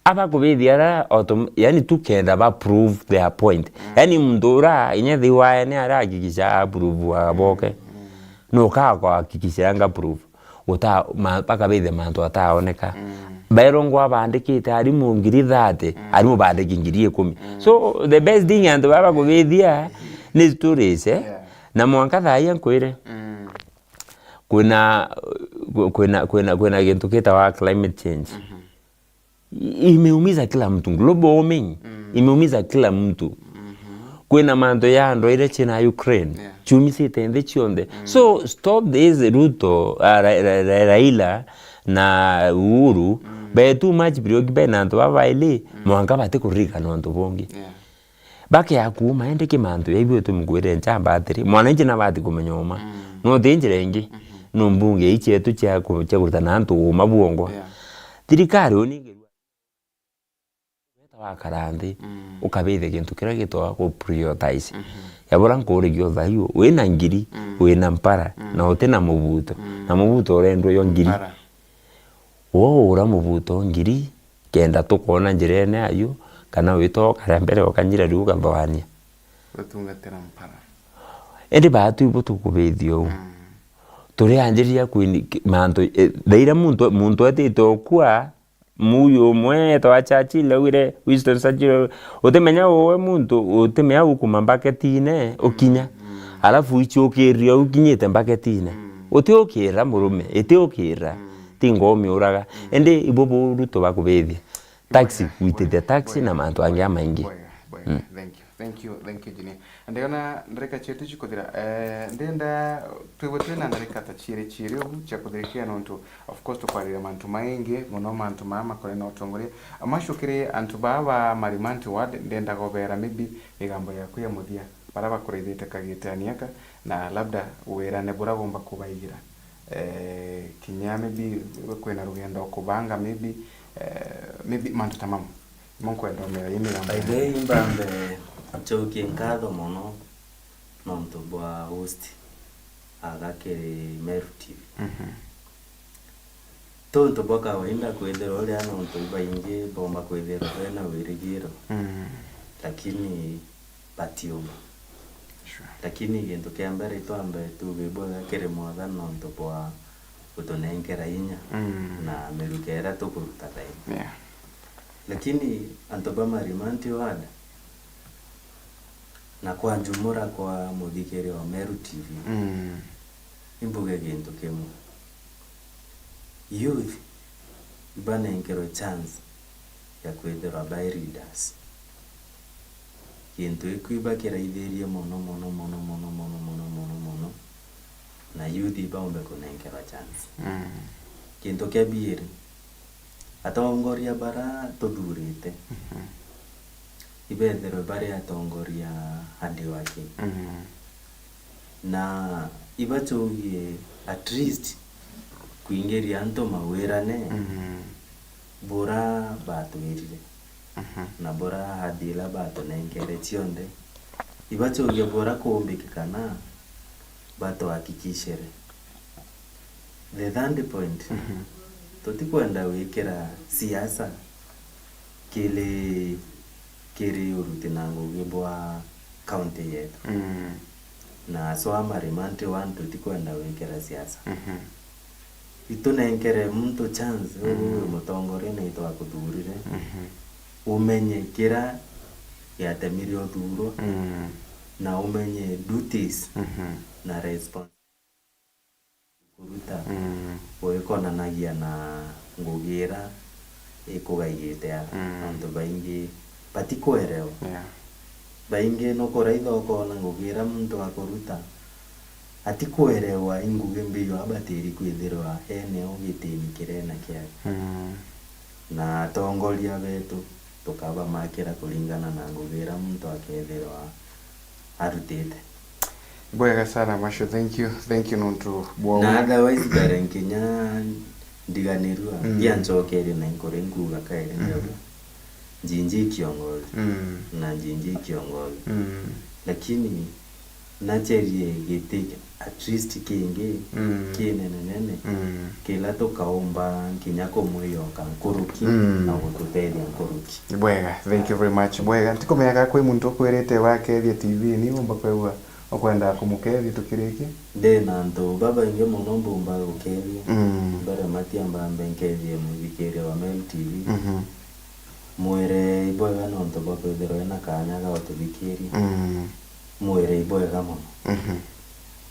Abakubithia ara autom-, yani tu kenda ba prove their point. Mm. Yani muntu ura inya thi wae ni arahakikisha a prove agaboke. Mm. No ka kuhakikisha anga prove. Guta-, ma-, bakabithia mantu ataoneka. Mm. Bairongwa bandikite arimu ngiri thirty, mm, arimu bandiki ngiri ikumi. Mm. So the best thing antu baba kubithia ni stories, eh? Yeah. Na mwanka thaa ii nkwire, mm, kwina, kwina, kwina, kwina gintu gitawa climate change. Mhm. I-, imeumiza kila mtu. Global warming, mm, imeumiza kila mtu. Mhm. Kwina mantu ya ndwaire china Ukraine. Yeah. Chiumisite nthi cionthe. Mm. So stop this Ruto, ah, Ra-, Ra-, Ra-, Raila na Uhuru. Mm. Be too much preoccupied na antu baba baili, mm, mwanka bati kuririkana untu bungi. Yeah. Bakea kuuma, indi ki mantu ya ibu tumkwire nchamba atiri, mwananchi nabati kumenya uma. Mm. No ti njira ingi. Mhm. No mbunge ii cietu cia ku-, cia kurutana antu uma bwongo. Yeah. Thirikari uni ngirua. Weta wakara nthi, mm, ukabithia gintu kiria gitwa ku prioritize. Mhm. Ya bura nkurigia uthaio, wina ngiri, mm, wina mpara, mm, na uti na mubuto. Mm. Na mubuto urendwa yo ngiri. Mpara. Woura mubuto ngiri, kenda tukoona njirene ayu, kana wita ukarea mbere ukanyira riu ugathoania. Gutungatira mpara. Indi baatu ibo tukubithia uu. Mm. Turianjiriria kwini-, ki-, mantu, eh, thaa iria muntu, muntu etite okua, muyu umwe etwa Churchill augire, Winston Churchill, utimenya uwe muntu, utimenya ukuma mbaketine, ukinya. Mm. Alafu ichukirire ukinyite mbaketine. Mm. Utiukira murume, itiukira. Mm. Ti ngomi uraga. Mm. Indi ibo buru tubakubithia. Taxi, gwitithia taxi na mantu angi amaingi. Bwega, bwega. Mm. Thank you. Thank you, thank you, Junior. Ndiona ndarika cietu cikuthira. Eh, ndenda twigwe twina ndarika ta ciiri ciiri ugu cia kuthirikia nontu, of course, tukwariria mantu maingi mono, mantu maa makoni na utongoria. Amwe acukiri antu baa ba Marimanti Ward, ndenda gobera maybe migambo yaku ya muthia, bara bakuraithite kagitani aka, na labda wirane bura gomba kubaigira. Eh, kinya maybe kwina rugendo kubanga, maybe, eh, maybe mantu ta mamu. Munkwenda umera ii migambo. By the way, mbambe ncokie nkatho mono nontu bwa host aga kiri Meru T V. Mhm. Tontu bwa kawaida kwithirwa uria nontu ibaingi bomba kwithirwa bena wirigiro. Mm. Lakini batiuma. Sure. Lakini gintu kia mbere itwambe tuuge ibwega kiri Mwathani nontu bwa gutunenkera inya. Mm. Na miruka iria tukuruta thaini. Yeah. Lakini antu ba Marimanti Ward, na kwa njumura kwa muthikiri wa Meru T V, mm, imbuge gintu kimwe. Youth ibanenkerwe chance ya kwithirwa bai leaders. Gintu iku ibakiraithirie mono, mono, mono, na youth ibaumbe kunenkerwa chance. Mm. Gintu kia biiri, atongoria bara tuthurite, mhm, ibethirwe bari atongoria hardworking. Mm. Na ibacogie at least kwingiria antu mawirane, mm, bura batwirire, mhm, na bura ahadi ila batunenkere cionthe. Ibacogie bura kuumbikikana batuhakikishire. The third point, mhm, tutikwenda gwikira siasa kiri, kiri uruti na ngugi bwa county yetu. Mm. Na aswa Marimanti Ward tutikwenda gwikira siasa. Mhm. Itunenkere muntu chance, mm, uyu mutongoria ni twakuthurire. Mhm. Umenye kira giatemire uthurwa, mm, na umenye duties, mhm, na responsibilities kuruta, mm, ugikonanagia na ngugi ira ikugaigite ara. Mm. Antu baingi batikuerewa. Yeah. Baingi nukuraitha ukona ngugi ira muntu akuruta, atikuerewa i ngugi mbiu abatiri kwithirwa eneo gitini kiria ena kiayo. Mm. Na atongoria betu tukabamakira kuringana na ngugi ira muntu akethirwa arutite. Bwega sana, Mashu. Thank you. Thank you nontu bwa. Na otherwise, mbere nkinya ndiganirua, mm, ndia ncokerie na nkuri nkuga kairi, mhm, ndauga, Njinji kiongozi. Mm. Na Njinji kiongozi. Mm. Lakini nacherie giti at least kingi, mm, kinenenene, mm, kila tukaumba nkinya kumwiyoka nkuruki, mm, na gututethia nkuruki. Bwega, thank you very much. Bwega, ntikumenya ka kwi muntu ukwirite wakethia T V-ini, umba kwigua ukwenda kumukethia tukiriki? Ndi na antu babaingi mono mbumba gukethia. Mm. Mbere matia mbambe nkethie muthikiria wa Meru T V. Mhm. Mwire ibwega nontu bwa kwithirwa ena kaanya ga ututhikiria. Mm. Mwire ibwega mono. Mhm.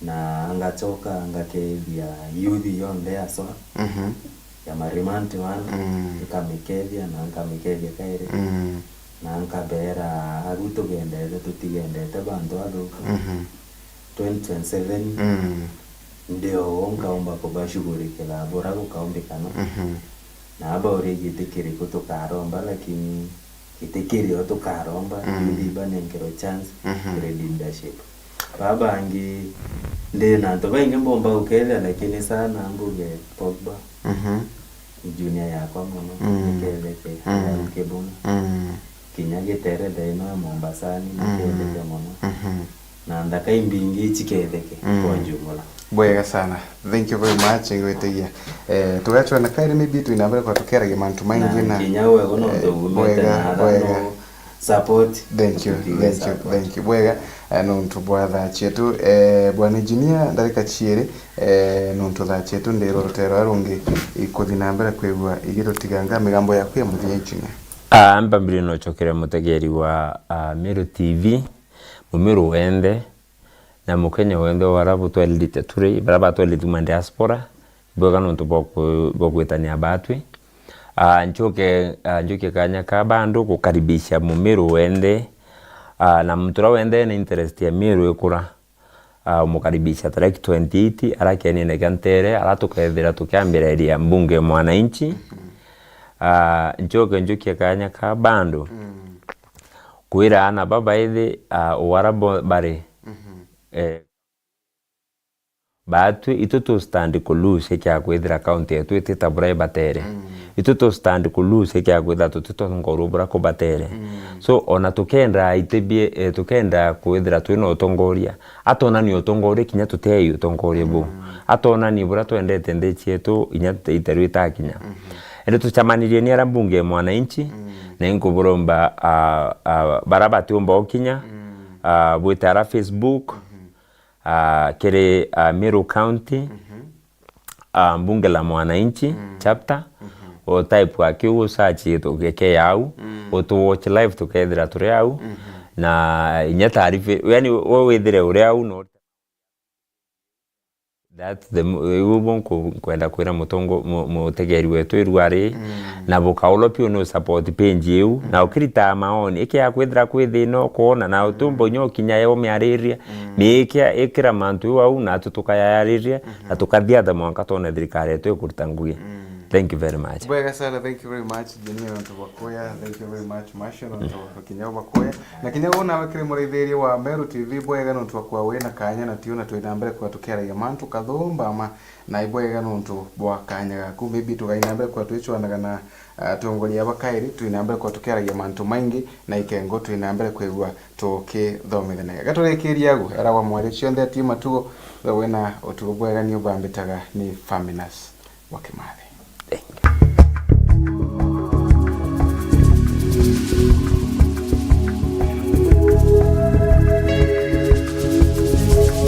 Na ngachoka ngakethia youth yonthe aswa, mhm, ya Marimanti Ward, mm, nkamikethia na nkamikethia kairi. Mm. Na nkabeera, agu tugendete tutigendete bantu athuku. Mhm. Twenty twenty-seven, mm, ndi oo nkaumba kubashugurikira bura gukaumbikana. Mhm. Na abaurie giti kiriku tukaromba, lakini giti kirio tukaromba, mm, youth ibanenkerwe chance, mhm, kiri leadership. Baa bangi, ndi na antu baingi mbomba gukethia, lakini sana mbuge Pogba, mhm, ni junior yakwa mono, mm, niketheke, mm, Ian Kibuna. Mm. Kinya Giterebe ino ya Mombasani, mm, niketheke mono. Mhm. Na nthaka imbingi ichiketheke, mm, kwa jumla. Bwega sana. Thank you very much, ngwitigia. Eh, tugachwa na kairi maybe twina mbere kwa tukiaragia mantu maingi na, na kinya wewe no, eh, tugumete bwega, na ara bwega. No Support. Thank you, Tukiuga thank you, support. Thank you. Bwega, eh, nontu bwa thaa cietu. Eh, bwana engineer, ndarika ciiri, eh, nontu thaa cietu ndiro rutero rurungi ikuthi na mbere kwigua igitutiganga migambo yaku ya muthia engineer. Ah, mpambire no chokere mutegeri wa ah, Meru T V, mumiru wende, na mukenya wende wara butwelite turi, bara batwelite kuma diaspora, bwega nontu bwa ku- bwa gwitania batwi. Ah, nchoke ah, njokie kanya ka bandu gukaribisha mumiru wende, ah, na muntu uria wende ena interest ya miru ikura, ah, umukaribisha tarehe twenty-eight ara kienine kia ntere, ara tukethira tukiambiriria mbunge ya mwananchi. Ah, nchoke njokie kanya ka bandu kwira ana babaithi ah, uara bo- bari eh, batwi itu tu stand ku lose kia kwithira county yetu itita bura ibatere. Itu tu stand ku lose kia kwithira tutitongorua bura kubatere. So ona tukenda itibie eh, tukenda kwithira twina utongoria, atonani utongoria kinya tutei utongoria bu. Atonani bura twendete nthi cietu inya iterwita kinya. Ende tucamanirie ni ara mbunge ya mwananchi, na inkuburomba ah, ah, bara batiumba ukinya ah, bwite ara Facebook, ah, kiri ah, Meru County, ah, mbunge la mwananchi chapter, o type akiu usearch tukeke yau, utu watch live tukethira turi au, na inya taarifa, yani we withire uri au no. That's the mo- iu bu nku- nkwenda kwira mutongo mu- mutegeri wetu iruari, na bukaulwa piu ni support page iu, na ukiritaa maoni ikia kwithira kwi thina ukwona na utumba inya ukinya yo miariria, ni ikia ikira mantu iu au natu tukayayariria, na tukathiatha mwanka twone thirikari yetu ikuruta ngugi. Thank you very much. Bwega sana, thank you very much Junior nontu bwa kuya, thank you very much Marshall nontu bwa kinya bwa kuya. Na kinya uu nawe kiri muraithiria wa Meru T V, bwega nontu bwa kwa wina kanya na tiuna twina mbere kwa tukiaragia mantu kathumba ma na ibwega nontu bwa kanya gaku. Maybe tugaina mbere kwa twicwanaga na atongoria bakairi, twina mbere kwa tukiaragia mantu maingi na ikengo twina mbere kwigua tukithomithanagia. Gaturikiria agu, era wa mwari cionthe atiu matugo, we wina utugo bwega ni ubambitaga ni Faminas wa Kimathi.